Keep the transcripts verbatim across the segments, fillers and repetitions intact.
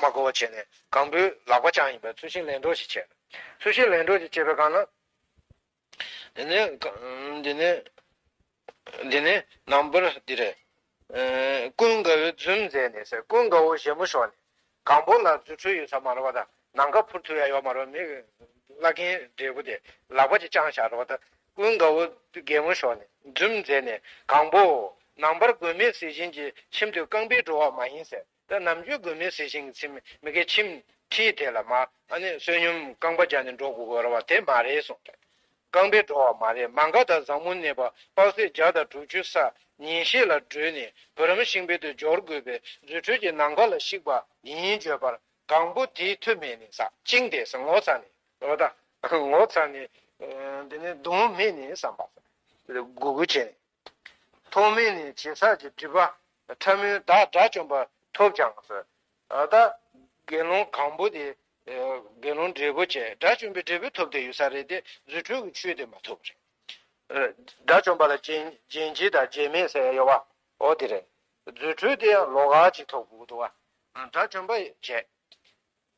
མ་གོ་བ་བྱས་ནས་སྒང་པོའི་ལག་པ་བརྐྱངས་ཡིན་པས་ཚུལ་ཤིང་ལན་གྲོགས་ཤིག་བྱས། ཚུལ་ཤིང་ལན་གྲོགས་ཤིག་བྱས་པའི་སྒང་ལ། དེ་ནས་དེ་ནས་དེ་ནས་ནམ་བར་འདི་རེད། ཀུན་དགའ་བོས་འཛུམ་མཛད་ནས་ཟེར། ཀུན་དགའ་བོ་བཞད་མོ་ཞོག་ནས་སྒང་པོ་ལ་རྫུ་འཕྲུལ་ཡོད་ས་མ་རེད་པ། ད་ནམ་མཁའ་འཕུར་ཐུབ་ཡ་ཡོད་མ་རེད། མི་བླ་རྒན་བགྲེས་པོ་དེ་ལག་པ་ཅིག་བརྐྱངས་བཞག་རེད་པ། ད་ཀུན་དགའ་བོ་བཞད་མོ་ཞོག་ནས་འཛུམ་མཛད་ནས་སྒང་པོ། ནམ་བར་མགོན་མེད་ཟས་སྦྱིན་གྱི་ཁྱིམ་དུ་རྐང་པས་འགྲོ་བ་མ་ཡིན་ཟེར། ད་ནམ་རྒྱུན་མགོན་མེད་ཟས་སྦྱིན་གྱི་ཁྱིམ་མི་དགེ་ཁྱིམ་ཁྲིའི་དེ་ལ་མ་ཨ་ནི་བསོད་སྙོམས་རྐང་པ་བརྒྱབ་ནས་འགྲོ་དགོས་ཀྱི་རེད་པ། དེ་མ་རེད་གསུངས་ཏེ། རྐང་པས་འགྲོ་བ་མ་རེད། མ་ག་དང་བཟང་མོ་གནས་པ་དཔག་ཚད་བརྒྱ་དང་དྲུག་ཅུ་ས། ཉིན་ཤས་ལ་བགྲོད་ནས་བུ་རམ་ཤིང་དཔལ་དུ་འབྱོར་དགོས་པས་རྫུ་འཕྲུལ་གྱིས་ནམ་མཁའ་ལ་གཤེགས་པ་ཡིན་བརྗོད་པར་སྒང་པོ་དེའི་མཐུ་མེད་ནས་ཟ་བཅིངས་ཏེ་ཟ། ངོ་ཚ་ནས་རེད་པ། ད་ངོ་ཚ་ནས་འདི་ནི་གདོང་མེད་ནས་བསམ་པ། སྒུར་སྒུར་བྱས་ནས། ཐོག་མེད་ནས་བྱེད་ས་ཀྱི་སྒྲིབ་པ་ཕྲ་མོའི་བདག་དགྲ་བཅོམ་པ་ཐོབ་ཀྱང་ཟེར། ད་དགེ་སློང་སྒང་པོ་དེ་དགེ་སློང་བགྲེས་པོ་བྱས། དགྲ་བཅོམ་པའི་འབྲས་བུ་ཐོབ་བསྡད་ཡོད་ས་རེད་དེ། རྫུ་འཕྲུལ་གྱི་ཆོས་དེ་མ་ཐོབ་རེད། དགྲ་བཅོམ་པ་ལ་རྗེན་རྗེན་གྱི་དང་རྗེན་མེད་ཟེར་ཡ་ཡོད་པ། འོ་དེ་རེད། རྫུ་འཕྲུལ་དེ་ཡང་ལོགས་ཀ་ཅིག་ཐོབ་དགོས་འདུག་པ། དགྲ་བཅོམ་པ་བྱས།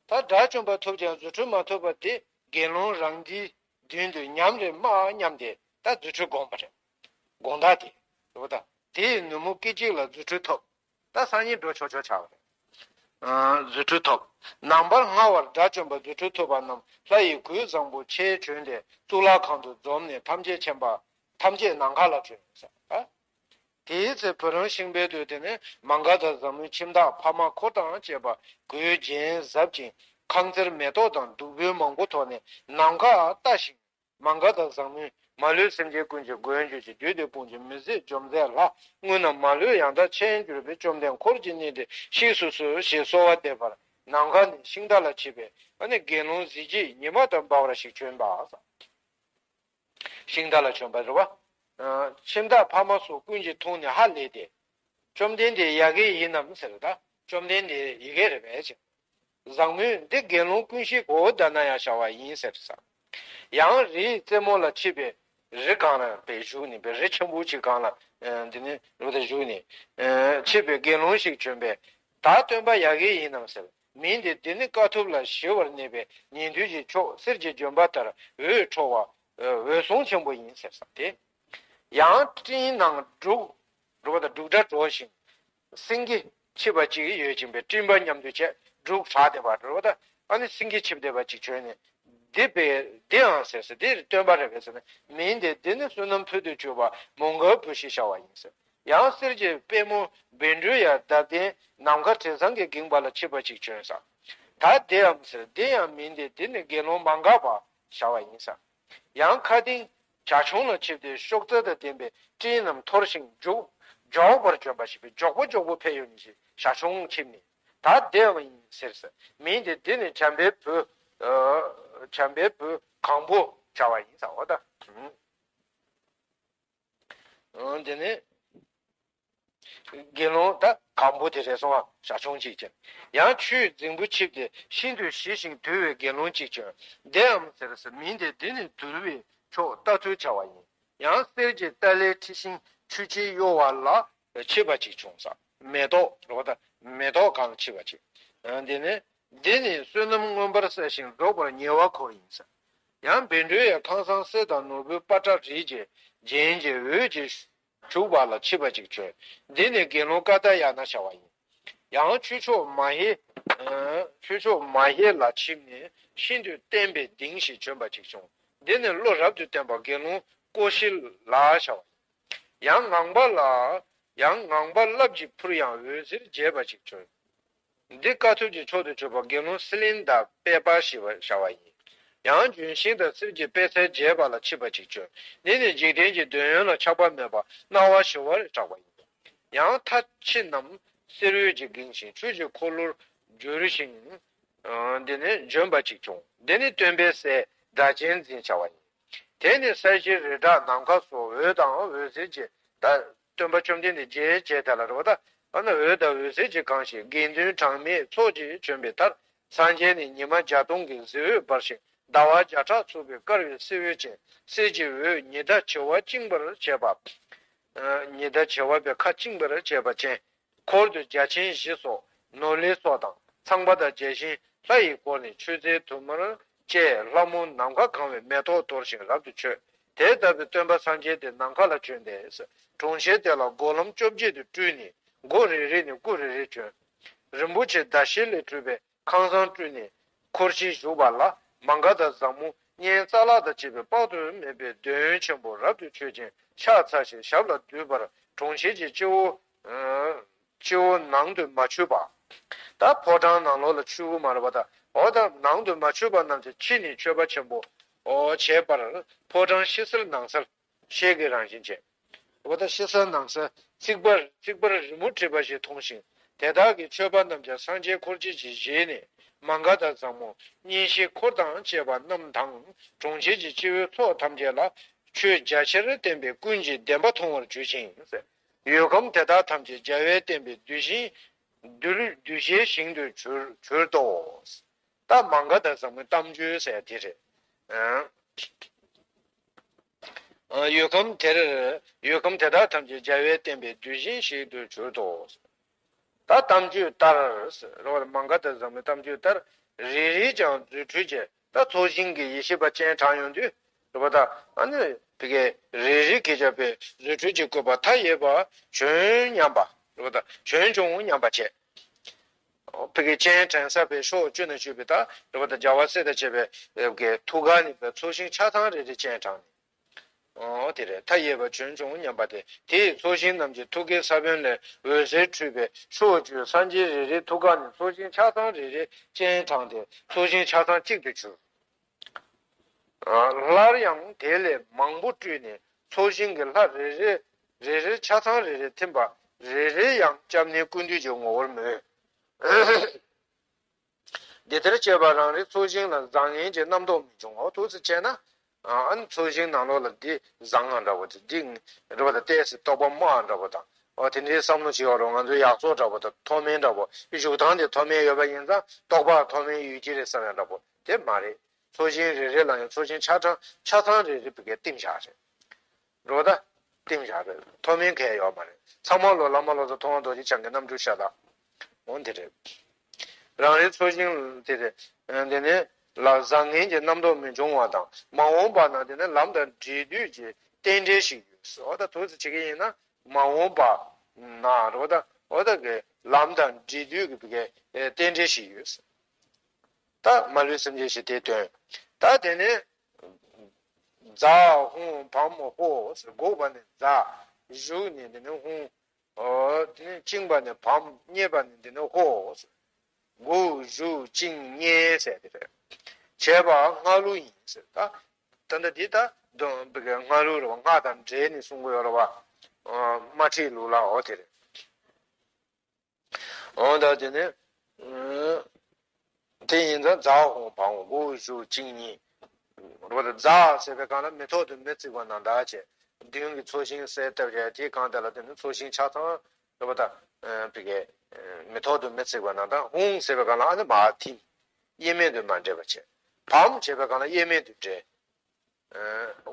ད་དགྲ་བཅོམ་པ་ཐོབ་ཀྱང་རྫུ་འཕྲུལ་མ་ཐོབ་པ་དེ་དགེ་སློང་རང་འདིའི་མདུན་དུ་ཉམས་རེ་མ་ཉམས་ཏེ་ད་རྫུ་འཕྲུལ་བསྒོམས་པ་རེད། དགོངས་དག་དེ། རེད་པ། ད་དེའི་ནུབ་མོ་སྐད་ཅིག་ལ་རྫུ་འཕྲུལ་ཐོབ། ད་སང་ཉིན་འགྲོ་ཆོག་ཆོག་ཆགས་པ་རེད། ཨ་རྫུ་འཕྲུལ་ཐོབ། ནམ་བར་སྔ་བར་དགྲ་བཅོམ་པ་རྫུ་འཕྲུལ་ཐོབ་པ་རྣམས་ལྷ་ཡི་གོས་བཟང་པོ་ཆས་གྱོན་ཏེ་གཙུག་ལག་ཁང་དུ་འཛོམས་ནས་ཐམས་ཅད་མཁྱེན་པ། ཐམས་ཅད་ནམ་མཁའ་ལ་བྱོན་ཟེར། ཨ། དེའི་ཚེ་བུ་རམ་ཤིང་དཔལ་དུ་དེ་ནས་མ་ག་དང་བཟང་མོའི་ཁྱིམ་བདག་ཕ་མ་འཁོར་དང་བཅས་པ་གོས་རྒྱན་གཟབ་ཅིང་ཁང་བརྩེགས་མེ་ཏོག་དང་བདུག་སྤོས་མང་པོ་ཐོགས་ནས་ནམ་མཁར་ལྟ་ཞིང་། མ་ག་དང་བཟང་མོས་མ་ལུས་སེམས་ཅན་ཀུན་གྱི་མགོན་གྱུར་ཅིང་བདུད་སྡེ་དཔུང་གི་མི་བཟད་འཇོམས་མཛད་ལྷ། དངོས་རྣམས་མ་ལུས་ཡང་དག་མཁྱེན་གྱུར་པའི་བཅོམ་ལྡན་འཁོར་གྱི་གནས་འདིར་གཤེགས་སུ་གསོལ་ཞེས་གསོལ་བ་འདེབས་པར་ནམ་མཁའ་ནས་ཤིང་རྟ་ལ་ཆིབས་པའི་ཨ་ནི་དགེ་སློང་གཟི་བརྗིད་ཉི་མ་དང་འབར་བ་ཞིག་བྱོན་པ། ཤིང་རྟ་ལ་བྱོན་པ་རེད་པ། ཁྱིམ་བདག་ཕ་མ་སོགས་ཀུན་གྱིས་མཐོང་ནས་ཧ་ལས་ཏེ། བཅོམ་ལྡན་འདས་ཡ་གི་ཡིན་ནམ་ཟེར། ད་བཅོམ་ལྡན་འདས་ཡ་གི་རེད་པས་ཟེར། བཟང་མོས་འདི་དགེ་སློང་ཀུན་ཤེས་གོའུ་ད་ན་ཡ་བྱ་བ་ཡིན་ཟེར་ས། ཡང་རིའི་རྩེ་མོ་ལ་ཆིབས་པའི་རི་སྒང་ལ་བྱས་བཞུགས་ནས་པའི་རི་ཆེན་པོ་ཅིག་སྒང་ལ་འདི་ནི་རུ་དེ་བཞུགས་ནས་ཆིབས་པའི་དགེ་སློང་ཞིག་བྱོན་པས། ད་སྟོན་པ་ཡ་གི་ཡིན་ནམ་ཟེར། མིང་འདི་འདི་ནི་དཀའ་ཐུབ་ལ་ཞི་བར་གནས་པའི་ཉན་ཐོས་ཀྱི་མཆོག་གསེར་གྱི་ལྗོན་པ་ལྟར་འོད་འཕྲོ་བ་འོད་སྲུང་ཆེན་པོ་ཡིན་ཟེར་ས་སྟེ། ཡང་སྤྲིན་ནང་འབྲུག་རུ་བ་དང་འབྲུག་སྒྲ་སྒྲོག་ཞིང་། སེང་གེ་ཆིབས་པ་ཅིག་ཡོད་ཅིང་པའི་སྤྲིན་པ་མཉམ་དུ་བཅས་འབྲུག་གྲགས་བསྡད་པ་རུ་བ་དང་ཨ་ནི་སེང་གེ་ཆིབས་བསྡད་པ་ཅིག་བྱོན་ནས། འདི་པས་འདི་ཡང་ཟེར་ཟེར་འདི་སྟོན་པ་རེད་པས་ཟེར་ན་མིང་འདི་འདི་ནི་བསོད་ནམས་ཕུལ་དུ་བཅུག་པ་མོའུ་འགལ་བུ་ཞེས་བྱ་བ་ཡིན་ཟེར། ཡང་གསེར་གྱི་པད་མོ་བཻ་ཌཱུརྱ་འདབ་ལྡན་ནམ་མཁའ་དྲི་བཟང་གིས་བསྒྱིངས་པ་ལ་ཆིབས་པ་ཅིག་བྱོན་ས། ད་དེའམ་ཟེར་དེ་ཡང་མིང་འདི་འདི་ནི་དགེ་སློང་མ་འགགས་པ་བྱ་བ་ཡིན་ས། ཡང་མཁའ་ལྡིང་བྱ་ཁྱུང་ལ་ཆིབས་ཏེ་གཤོག་རྩལ་དང་ལྡན་པའི་སྤྲིན་རྣམས་འཐོར་ཞིང་མགྱོགས་མགྱོགས་པར་བྱོན་པ་ཞེས་པའི་མགྱོགས་པོ་མགྱོགས་པོ་ཕེབས་ཡོང་ནི་ཞེས་བྱ་ཁྱུང་ཆིབས་ནས་ད་དེའམ་ཡིན་ཟེར་ས། མིང་འདི་འདི་ནི་བྱམས་པའི་བུ། བྱམས་པའི་བུ་གང་པོ་བྱ་བ་ཡིན་ས་འོ་ད། འོ་དེ་ནས་དགེ་སློང་ད་གང་པོ་དེ་རེད་སོང་བ་ཞག་ཆུང་གཅིག་ཅན། ཡང་ཆུའི་རྫིང་བུ་ཆིབས་ཏེ་ཤིན་ཏུ་ཞི་ཞིང་དུལ་བའི་དགེ་སློང་གཅིག་བྱོན། དེའམ་ཟེར་ཟེར་མིང་དེ་དེ་ནི་དུལ་བའི་མཆོག་རྟ་ཐུལ་བྱ་བ་ཡིན། ཡང་གསེར་གྱི་ཏཱ་ལའི་འཁྲི་ཤིང་ཆུ་ཆེན་གཡོ་བ་ལ་ཆིབས་པ་ཅིག་བྱུང་ས། མེ་ཏོག་རོ་ད་མེ་ཏོག་གང་ལ་ཆིབས་པ་ཅིག་དེ་ནི། འདི་ནི་བསོད་ནམས་མངོན་པར་གསལ་ཞིང་རྫོགས་པར་ཉེ་བ་འཁོར་ཡིན་ཟེར། ཡང་བཻ་ཌཱུརྱ་ཁང་བཟང་གསེར་དང་ནོར་བུའི་པ་ཏྲ་རིས་ཀྱི་རྒྱན་གྱི་འོད་ཀྱིས་བྱུགས་པ་ལ་ཆིབས་པ་ཅིག་བྱོན། འདི་ནི་དགེ་སློང་ཀ་ཏྱ་ཡ་ན་བྱ་བ་ཡིན། ཡང་ཆོས་མཆོག་མ་ཧེ། ཆོས་མཆོག་མ་ཧེ་ལ་ཆིབས་ནས་ཤིན་ཏུ་བརྟན་པའི་གདིང་ཞིག་བྱོན་པ་ཅིག་བྱུང་། འདི་ནི་བློ་རབ་ཏུ་བརྟན་པ་དགེ་སློང་ཀོ་ཤི་ལ་བྱ་བ་ཡིན། ཡང་ངང་པ་ལ། ཡང་ངང་པ་རླབས་ཀྱིས་འཕུར་ཡང་འོད་ཟེར་རྒྱས་པ་ཅིག་བྱོན། འདི་དཀའ་ཐུབ་ཀྱི་མཆོག་ཏུ་གྱུར་པ་དགེ་སློང་སི་ལིན་དང་པད་པ་ཞེས་པ་བྱ་བ་ཡིན། ཡང་ལྗོན་ཤིང་དང་གསེར་གྱི་པད་ཚལ་རྒྱས་པ་ལ་ཆིབས་པ་ཅིག་བྱོན། འདི་ནི་འཇིག་རྟེན་གྱི་འདོད་ཡོན་ལ་ཆགས་པ་མེད་པ་སྣང་བ་ཞི་བར་གྲགས་པ་ཡིན། ཡང་མཐའ་ཕྱི་རྣམས་གསེར་འོད་ཀྱིས་བསྒྱིངས་ཤིང་ཆོས་ཀྱི་འཁོར་ལོར་གྱུར་ཞིང་། འདི་ནི་བྱོན་པ་ཅིག་བྱུང་། འདི་ནི་སྟོན་པའི་སྲས་སྒྲ་གཅན་འཛིན་བྱ་བ་ཡིན། དེ་ནི་ས་གཞི་རི་བྲག་ནམ་མཁའ་སོགས་འོད་དང་འོད་ཟེར་གྱིས་ད་སྟོན་པ་བཅོམ་ལྡན་འདས་རྒྱས་བྱས་ད་ལ་རེ་བ་ད་ཨ་ན་འོད་དང་འོད་ཟེར་གྱིས་གང་ཞིང་དགེ་འདུན་གྲངས་མེད་ཚོགས་ཀྱིས་བྱོན་པའི་མཐར་སངས་རྒྱས་ནས་ཉི་མ་བརྒྱ་སྟོང་གི་གཟི་འོད་འབར་ཞིང་ཟླ་བ་བརྒྱ་ཕྲག་ཚུགས་པའི་དཀར་བའི་གསེར་འོད་ཅན་གསེར་གྱི་འོད་ཉི་ཟླ་བྱེ་བ་བཅིངས་པར་བྱས་པ། ཉི་ཟླ་བྱེ་བ་པའི་ཁ་བཅིངས་པར་བྱས་པ་ཅན། འཁོར་དུ་རྒྱལ་ཆེན་བཞི་སོགས་ནོར་ལྷའི་ཚོགས་དང་ ཚངས་པ་དང་བརྒྱ་བྱིན་ལྷ་ཡིས་བསྐོར་ནས་མཆོད་རྫས་དུ་མར་བཅས། ལྷ་མོ་ནམ་མཁའ་གང་བས་མེ་ཏོག་གཏོར་ཞིང་རབ་ཏུ་མཆོད། དེ་ལྟ་བུའི་སྟོན་པ་སངས་རྒྱས་དེ་ནམ་མཁའ་ལ་བྱོན་ཏེ། གྲོང་ཁྱེར་དེ་ལ་སྒོ་ལམ་བཅོ་བརྒྱད་དུ་སྤྲུལ་ནས་སྒོ་རེ་རེ་ནས་སྐུ་རེ་རེ་བྱོན། རིན་པོ་ཆེ་ཟླ་ཤེལ་ལས་གྲུབ་པའི་ཁང་བཟང་སྤྲུལ་ནས་འཁོར་བཞིན་བཞུགས་པ་ལ། མ་ག་དྷ་བཟང་མོ་སྙན་ས་ལ་དང་བཅས་པའི་དཔག་ཏུ་མེད་པའི་འདོད་ཡོན་ཆེན་པོ་རབ་ཏུ་མཆོད་ཅིང་ཕྱག་འཚལ་ཞིང་ཞབས་ལ་འདུད་པར། གྲོང་ཁྱེར་གྱི་སྤྱི་བོ། སྤྱི་བོ་ནང་དུ་མ་ཆུད་པ། ད་ཕོ་བྲང་ནང་ལོགས་ལ་ཆུད་པ་མ་རེད་པ། ད་འོ་ད་ནང་དུ་མ་ཆུད་པ་རྣམས་ཀྱི་ཕྱི་ནས་མཆོད་པ་ཆེན་པོ་འོ་བྱས་པར། ཕོ་བྲང་ཕྱི་གསལ་ནང་གསལ། ཤེལ་གྱི་རང་བཞིན་བྱས། འོ་ད་ཕྱི་གསལ་ནང་གསལ། ཚིག་པར་ཚིག་པར་རི་མོ་བྲིས་པ་ཞིག་མཐོང་ཞིང་། དེ་དག་གི་མཆོད་པ་རྣམས་ཀྱང་སངས་རྒྱས་འཁོར་བཅས་ཀྱི་ཞལ་ནས། མ་ག་དྷ་བཟང་མོ་གཉིས་བཞི་འཁོར་དང་བཅས་པ་རྣམས་དང་། གྲོང་ཁྱེར་གྱི་སྤྱི་བོའི་ཚོགས་ཐམས་ཅད་ལ། ཆོས་རྒྱ་ཆེར་བསྟན་པས་ཀུན་གྱིས་བདེན་པ་མཐོང་བར་གྱུར་ཅིང་། ཡུལ་ཁམས་དེ་དག་ཐམས་ཅད་རྒྱལ་བས་བསྟན་པའི་གདུལ་ཞིང་། གདུལ་གདུལ་བྱའི་ཞིང་དུ་གྱུར་གྱུར་ཏོ། ད་མ་ག་དྷ་བཟང་མོའི་གཏམ་རྒྱུད་ཟེར་དེ་རེད། ཨ། ཡུལ་ཁམས་དེར། ཡུལ་ཁམས་དེ་དག་ཐམས་ཅད་རྒྱལ་བས་བསྟན་པའི་གདུལ་ཞིང་ཞིག་ཏུ་གྱུར་ཏོ། ད་གཏམ་རྒྱུད་ལྟར། རེད་བ། མ་ག་དྷ་བཟང་མོའི་གཏམ་རྒྱུད་ལྟར། རེ་རེ་ཀྱང་རྫུ་འཕྲུལ་གྱིས་ད་ཚོགས་ཞིང་གི་ཡེ་ཤེས་པ་སྤྱན་དྲངས་ཡོང་དུས། རེད་བ། ད་ཨ་ནི་ཕ་གི་རེ་རེ་གིས་ཀྱང་པའི་རྫུ་འཕྲུལ་གྱི་བཀོད་པ་མཐའ་ཡས་པ་བྱོན་སྙམ་པ། རེད་བ། ད་བྱོན་བྱུང་སྙམ་པ་བྱས། ཕ་གི་སྤྱན་དྲངས་ས་པའི་ཕྱོགས་བཅུ་ན་བཞུགས་པའི་ད་རེད་བ། ད་རྒྱལ་བ་སྲས་དང་བཅས་པའི་ཐུགས་ཀ་ནས་པའི་ཚོགས་ཞིང་ཆ་ཚང་རེ་རེ་སྤྱན་དྲངས་ནས། འོ་དེ་རེད། མཐའ་ཡས་པ་བྱོན་བྱུང་སྙམ་པ་དེ། དེའི་ཚོགས་ཞིང་རྣམས་ཀྱི་ཐུགས་ཀའི་ས་བོན་ལས་འོད་ཟེར་འཕྲོས་པས་ཕྱོགས་བཅུའི་སངས་རྒྱས་རེ་རེའི་ཐུགས་ཀ་ནས་ཚོགས་ཞིང་ཆ་ཚང་རེ་རེ་སྤྱན་དྲངས་ཏེ་ཚོགས་ཞིང་ཆ་ཚང་གཅིག་ཏུ་གྱུར། སླར་ཡང་དེ་ལས་མང་པོ་སྤྲུལ་ནས་ཚོགས་ཞིང་གི་ལྷ་རེ་རེ་རེ་རེ་ཆ་ཚང་རེ་རེ་ཐིམ་པ་རེ་རེ་ཡང་སྐྱབས་གནས་ཀུན་འདུས་ཀྱི་ངོ་བོར་མོས། འདི་ལྟར་སྤྱོད་པ་རང་རེའི་ཚོགས་ཞིང་ལ་བཟང་ངན་གྱི་རྣམ་རྟོག་མི་འབྱུང་ངོ་། ཐུགས་སུ་བྱས་ན། ཨ་ནི་ཚོགས་ཞིང་ནང་ལོགས་ལ་འདི་བཟང་ང་འདྲ་བོ་དེ་འདི་རེད་བ། ད་ཏོག་ཙམ་རྟོག་པ་དམའ་འདྲ་བོ་དང་། འོ་དེ་འདྲའི་བསམ་བློ་བྱེད་ཡོད་རུང་ང་ཚོའི་ཡག་བཙོག་འདྲ་བོ་དང་མཐོ་དམན་འདྲ་བོ། བཞུགས་སྟངས་དེ་མཐོ་དམན་ཡོད་པ་ཡིན་ཙང་རྟོག་པ་མཐོ་དམན་ཡོད་ཀྱི་རེད་བསམ་ཡ་འདྲ་བོ་དེ་མ་རེད། ཚོགས་ཞིང་རེ་རེ་ལ་ཡང་ཚོགས་ཞིང་ཆ་ཚང་ཆ་ཚང་རེ་རེ་བི་གའི་རྟིང་བཞག་རེད། རོ་ད། རྟིང་བཞག་རེད། མཐོ་དམན་གལ་ཡོད་མ་རེད། ཚང་མ་ལོ་བླ་མ་བློ་བཟང་མཐོང་བ་རྡོ་རྗེ་འཆང་གི་རྣམ་འཕྲུལ་ཤ་སྟག་འོ་འདི་རེད། རང་རེའི་ཚོགས་ཞིང་དེ་རེད། འདི་ནི་ལ་བཟང་ངན་གྱི་རྣམ་རྟོག་མི་འབྱུང་བ་དང་མ་འོངས་པ་ན་དེ་ནི་ལམ་དང་འབྲེལ་འདོད་ཀྱི་རྟེན་འབྲེལ་ཞིག་ཡོད། འོ་ད་དུས་སུ་བྱེད་ཀྱི་ཡིན་ན་མ་འོངས་པ་ན་རོ་ད་འོ་ད་གི་ལམ་དང་འབྲེལ་འདོད་ཀྱི་བི་གའི་རྟེན་འབྲེལ་ཞིག་ཡོད། ད་མ་ལུས་སེམས་ཅན་ཞིག་དེ་སྟོན། ད་དེ་ནི། ཛཿཧཱུྃ་བཾ་ཧོཿ། འགུགས་པ་ནི་ཛཿ། ཞུགས་ནི་འདི་ནི་ཧཱུྃ། འོ་དེ་ནི་བཅིངས་པ་ནི་བཾ། མཉེས་པ་ནི་འདི་ནི་ཧོཿ། འགུགས་ཞུགས་བཅིངས་མཉེས་ཟེར་དེ་རེད། བྱས་པ་སྔ་ལུགས་ཡིན་ཟེར། ད་ད་ལྟ་འདི་ད་སྔ་ལུགས་རེད་བ། སྔགས་དང་འབྲེལ་ནས་གསུང་གི་ཡོད་རེད་བ། དམར་ཁྲིད་ལུགས་ལ་འོ་དེ་རེད། འོ་ད་དེ་ནས། དེ་ཡིན་ཙང་ཛཿཧཱུྃ་བཾ་ཧོཿ། འགུགས་ཞུགས་བཅིངས་མཉེས། རེད་བ། ད་ཛཿ་ཟེར་བའི་སྒང་ལ་མི་ཐོག་ཏུ་མེ་བརྩིགས་པ་ནང་ལྟར་བྱས། མདུན་གྱི་ཚོགས་ཞིང་གསལ་བཏབ་བྱས་དེའི་སྒང་དེ་ལ་དེ་ནི་ཚོགས་ཞིང་ཆ་ཚང་རེད་བ། ད་བི་གའི་མི་ཐོག་ཏུ་མེ་བརྩིགས་པ་ནང་ལྟར། ཧཱུྃ་ཟེར་བའི་སྒང་ལ་ཨ་ནི་མར་ཐིམ། དབྱེར་མེད་དུ་མ་འདྲེས་པ་བྱས། བཾ་བྱས་པའི་སྒང་ལ་དབྱེར་མེད་དུ་འདྲེས།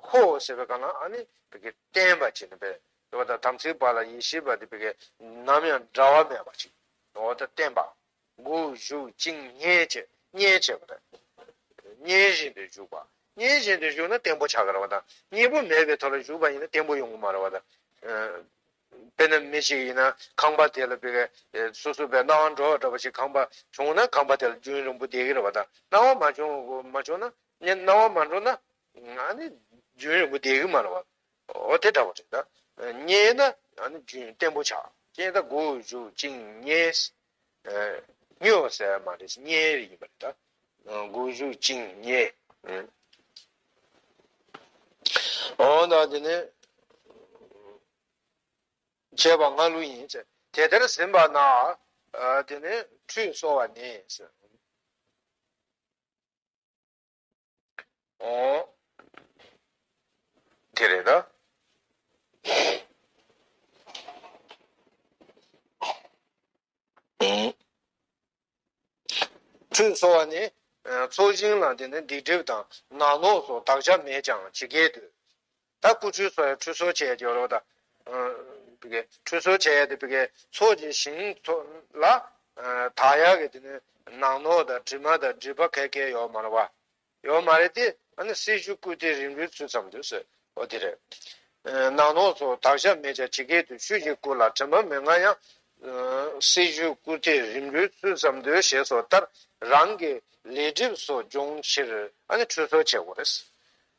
ཧོཿ་ཟེར་བའི་སྒང་ལ་ཨ་ནི་བི་གའི་བརྟན་པ་བྱས་ནས་པའི་རེད་བ། ད་དམ་ཚིག་པ་ལ་ཡེ་ཤེས་པ་དེ་བི་གའི་ནམ་ཡང་འབྲལ་བ་མེད་པ་ཅིག་འོ་ད་བརྟན་པ། འགུགས་ཞུགས་བཅིངས་མཉེས་བྱས། མཉེས་བྱས་པ་རེད། མཉེན་བཞིན་དུ་བཞུགས་པ། མཉེན་བཞིན་དུ་བཞུགས་ན་བརྟན་པོ་ཆགས་ཀྱི་རེད་བ། ད་མཉེས་པོ་མེད་པའི་ཐོག་ལ་བཞུགས་པ་ཡིན་ན་བརྟན་པོ་ཡོང་གི་མ་རེད་བ། ད་དཔེར་ན་མི་ཞིག་ཡིན་ན་ཁང་པ་དེ་ལ་བི་གའི་སོ་སོ་པའི་སྣང་བ་འགྲོ་འདྲ་བ་ཞིག་ཁང་པ་བྱུང་ན་ཁང་པ་དེ་ལ་རྒྱུན་རིང་པོ་བསྡད་ཀྱི་རེད་བ། ད་སྣང་བ་མ་བྱུང་མ་བྱུང་ན་སྣང་བ་མ་འགྲོ་ན་ཨ་ནི་རྒྱུན་རིང་པོ་བསྡད་ཀྱི་མ་རེད་བ། འོ་དེ་འདྲ་བོ་རེད། ད་མཉེས་ན་ཨ་ནི་རྒྱུན་བརྟན་པོ་ཆགས། ཅེས་ད་འགུགས་ཞུགས་བཅིངས་མཉེས། སྨྱོ་ཟེར་མ་རེད། མཉེས་ཡིན་པ་རེད། ད་འགུགས་ཞུགས་བཅིངས་མཉེས། འོ་ད་དེ་ནི་བྱས་པ་སྔ་ལུགས་ཡིན་ཟེར། དེ་ལྟར་ཟིན་པ་ན་དེ་ནི་ཁྲུས་གསོལ་བ་ནི་ཟེར། འོ། དེ་རེད་ད། ཁྲུས་གསོལ་བ་ནི། ཚོགས་ཞིང་ལ་དེ་ནི་སྡིག་སྒྲིབ་དང་ནག་ནོག་སོགས་དག་བྱ་མེད་ཀྱང་ཇི་སྐད་དུ། ད་སྐུ་ཁྲུས་གསོལ་ཡ་ཁྲུས་གསོལ་བྱས་ཡ་དེ་ཡོད་རེད་བ། ད་བི་གའི་ཁྲུས་གསོལ་བྱས་ཡ་དེ་བི་གའི་ཚོགས་ཀྱི་ཞིང་ཚོགས་ལ་དག་ཡ་གི་དེ་ནི་ ནང་ནོག་དང་དྲི་མ་དང་སྒྲིབ་པ་ག་གེ་ཡོད་མ་རེད་བ། ཡོད་མ་རེད་དེ། ཨ་ནི་སྲིད་ཞུ་བསྐུལ་ཏེ་རིམ་གྲོའི་ཚུལ་ཙམ་དུ་ཟེར། འོ་དེ་རེད། ནང་ནོག་སོགས་དག་བྱ་མེད་ཀྱང་ཇི་སྐད་དུ་ཆོས་ཀྱི་སྐུ་ལ་དྲི་མ་མི་མངའ་ཡང་། སྲིད་ཞུ་བསྐུལ་ཏེ་རིམ་གྲོའི་ཚུལ་ཙམ་དུ་ཞེས་སོགས་ལྟར་རང་གི་ལས་སྒྲིབ་སོགས་སྦྱོང་ཕྱིར་ཨ་ནི་ཁྲུས་གསོལ་བྱེད་དགོས་རེད།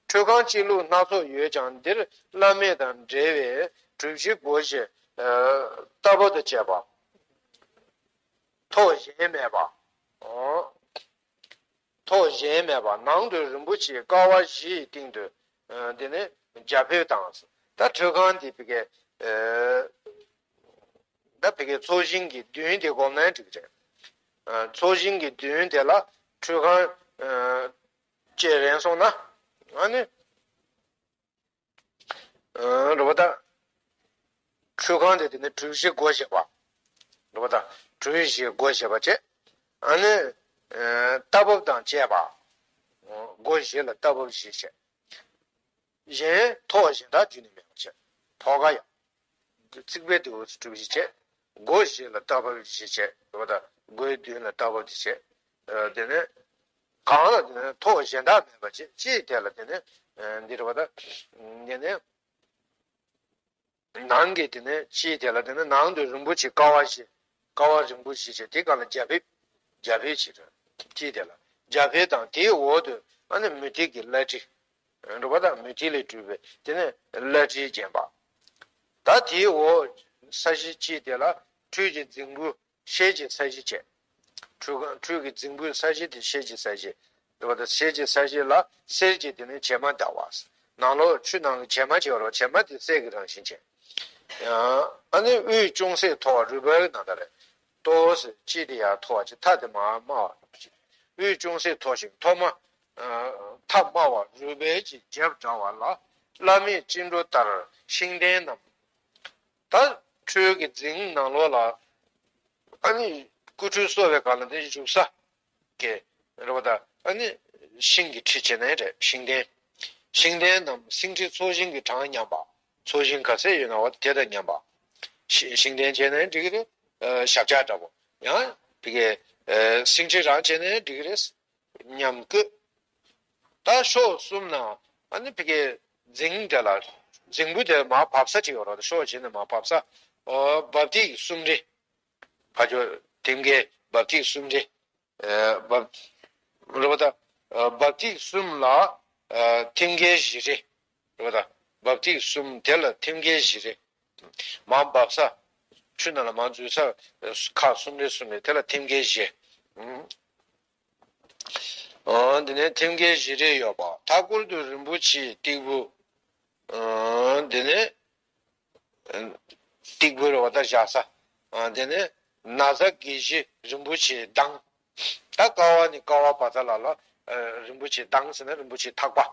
ཁྲུས་ཁང་གཅིག་ལུགས་སྣ་ཚོགས་ཡོད་ཀྱང་འདིར་བླ་མེད་དང་འབྲེལ་བའི་གྲུ་བཞི་སྒོ་བཞི་རྟ་བབས་དང་བཅས་པ། ཐོག་གཞན་མེད་པ། ཐོག་གཞན་མེད་པ་ནང་དུ་རིན་པོ་ཆེའི་ཀ་བ་བཞིའི་སྟེང་དུ། འདི་ནི་རྒྱ་ཕིབས་དང་། ད་ཁྲུས་ཁང་འདི་བི་གའི། ད་བི་གའི་ཚོགས་ཞིང་གི་མདུན་དེ་བསྒོམས་ན་འགྲིག་གི་རེད། ཚོགས་ཞིང་གི་མདུན་དེ་ལ་ཁྲུས་ཁང་། ཅེས་རན་སོང་ན། ཨ་ནི། རེད་པ་ད། ཁྲུས་ཁང་དེ་དེ་ནི་གྲུ་བཞི་སྒོ་བཞི་པ། རེད་པ་ད། གྲུ་བཞི་སྒོ་བཞི་པ་བྱས། ཨ་ནི། རྟ་བབས་དང་བཅས་པ། སྒོ་བཞི་ལ་རྟ་བབས་བཞི་བྱས། གཞན་ཐོག་གཞན་དག་རྒྱུད་ནས་མེད་པ་བྱས། ཐོག་ཁ་ཡང་། རྩིག་པའི་རྡེའུ་གྲུ་བཞི་བྱས། སྒོ་བཞི་ལ་རྟ་བབས་བཞི་བྱས། རེད་པ་ད། སྒོའི་མདུན་ལ་རྟ་བབས་བཞི་བྱས། དེ་ནས། གང་ལ་དེ་ནས་ཐོག་གཞན་དག་མེད་པ་ཅིག་ཅིའི་དེ་ལ་དེ་ནས་འདི་རེད་པ་ད། དེ་ནས་ནང་གི་དེ་ནས་ཅིའི་དེ་ལ་དེ་ནས་ནང་དུ་རིན་པོ་ཆེ་ཀ་བ་བཞི། ཀ་བ་རིན་པོ་བཞི་བྱས་དེ་གང་ལ་རྒྱ་ཕིབས། རྒྱ་ཕིབས་ཅིག་རེད། ཅིའི་དེ་ལ་རྒྱ་ཕིབས་དང་དེའི་འོག་ཏུ་ཨ་ནི་མུ་ཏིག་གི་བླ་བྲེ། རེད་པ་ད། མུ་ཏིག་ལས་གྲུབ་པའི་དེ་ནས་བླ་བྲེ་བརྒྱན་པ། ད་དེའི་འོག་ས་གཞི་ཅིའི་དེ་ལ་ཁྲུས་ཀྱི་རྫིང་བུ། ཤེལ་གྱི་ས་གཞི་བྱས། ཁྲུས་ཁང་ཁྲུས་ཀྱི་རྫིང་བུའི་ས་གཞི་དེ་ཤེལ་གྱི་ས་གཞི། རེད་པ་ད། ཤེལ་གྱི་ས་གཞི་ལ་གསེར་གྱི་དེ་ནས་བྱེ་མ་བརྡལ་བ། ནང་ལོགས་ཆུ་ནང་གི་བྱེ་མ་བྱེ་བ་རེད་པ། བྱེ་མ་དེ་གསེར་གྱི་རང་བཞིན་བྱས། ཨ་ནི་དབུས་ཅུང་ཟད་མཐོ་བ་རུས་སྦལ་གྱི་ནང་ད་རེད། ཏོག་ཙམ་ཅིའི་དེ་ཡར་མཐོ་བ་ཅིག་མཐའ་དེ་མར་དམའ་བ་ཅིག་དབུས་ཅུང་ཟད་མཐོ་ཞིང་མཐོ་དམའ། མཐའ་དམའ་བ་རུས་སྦལ་གྱི་རྒྱབ་འདྲ་བ་ལ་བླ་མེད་སྤྱི་འགྲོ་ལྟར་ཤིང་རྟའི་རྣམས། ད་ཁྲུས་ཀྱི་རྫིང་ནང་ལོགས་ལ་ཨ་ནི་སྐུ་ཁྲུས་གསོལ་བའི་སྒང་ལ་དེ་བཞུགས་ས་གི་རེད་པ་ད། ཨ་ནི་ཤིང་གི་ཁྲི་བྱས་ནའི་རེད། ཤིང་རྟའི། ཤིང་རྟའི་རྣམས་སེང་ཁྲི་ཚོགས་ཞིང་གི་གྲངས་མཉམ་པ། ཚོགས་ཞིང་ག་ཚད་ཡོད་ན་བ་དེ་དང་མཉམ་པ། ཤིང་ཤིང་རྟའི་བྱས་ནའི་འགྲིག་གི་རེད། ཞབས་བཀྱག་འདྲ་པོ། ཡང་བི་གའི་སེང་ཁྲི་རང་བྱས་ནའི་འགྲིག་གི་རེད། མཉམ་བཀོད། ད་ཕྱོགས་གསུམ་ན་ཨ་ནི་བི་གའི་རྫིང་དེ་ལ་རྫིང་བུ་དེ་མར་བབས་ས་ཅིག་ཡོད་རེད། ཕྱོགས་བཞི་ནས་མར་བབས་ས། འོ་འབབ་སྟེགས་གསུམ་རེ། ཕ་ཇོ་ཐེམ་སྐས་འབབ་སྟེགས་གསུམ་རེ། འབབ་རེད་པ་ད། འབབ་སྟེགས་གསུམ་ལ་ཐེམ་སྐས་བཞི་རེ། རེད་པ་ད། འབབ་སྟེགས་གསུམ་དེ་ལ་ཐེམ་སྐས་བཞི་རེ། མར་འབབ་ས། ཆུ་ནང་ལ་མར་འཛུལ་ས། ཁག་གསུམ་རེ་གསུམ་རེ་དེ་ལ་ཐེམ་སྐས་བཞི། འོ་འདི་ནས་ཐེམ་སྐས་བཞི་རེ་ཡོད་པ། མཐའ་སྐོར་དུ་རིན་པོ་ཆེའི་སྟེགས་བུ། འོ་འདི་ནས་སྟེགས་བུ་རེད་པ་ད་བཞག་ས། འོ་འདི་ནས་ན་བཟའ་གྱལ་བཞི་རིན་པོ་ཆེའི་མདངས། ད་ཀ་བ་ནི་ཀ་བ་བ་ཚ་ལ་ལ། རིན་པོ་ཆེའི་མདངས་ཟེར་ན་རིན་པོ་ཆེའི་ཐག་པ།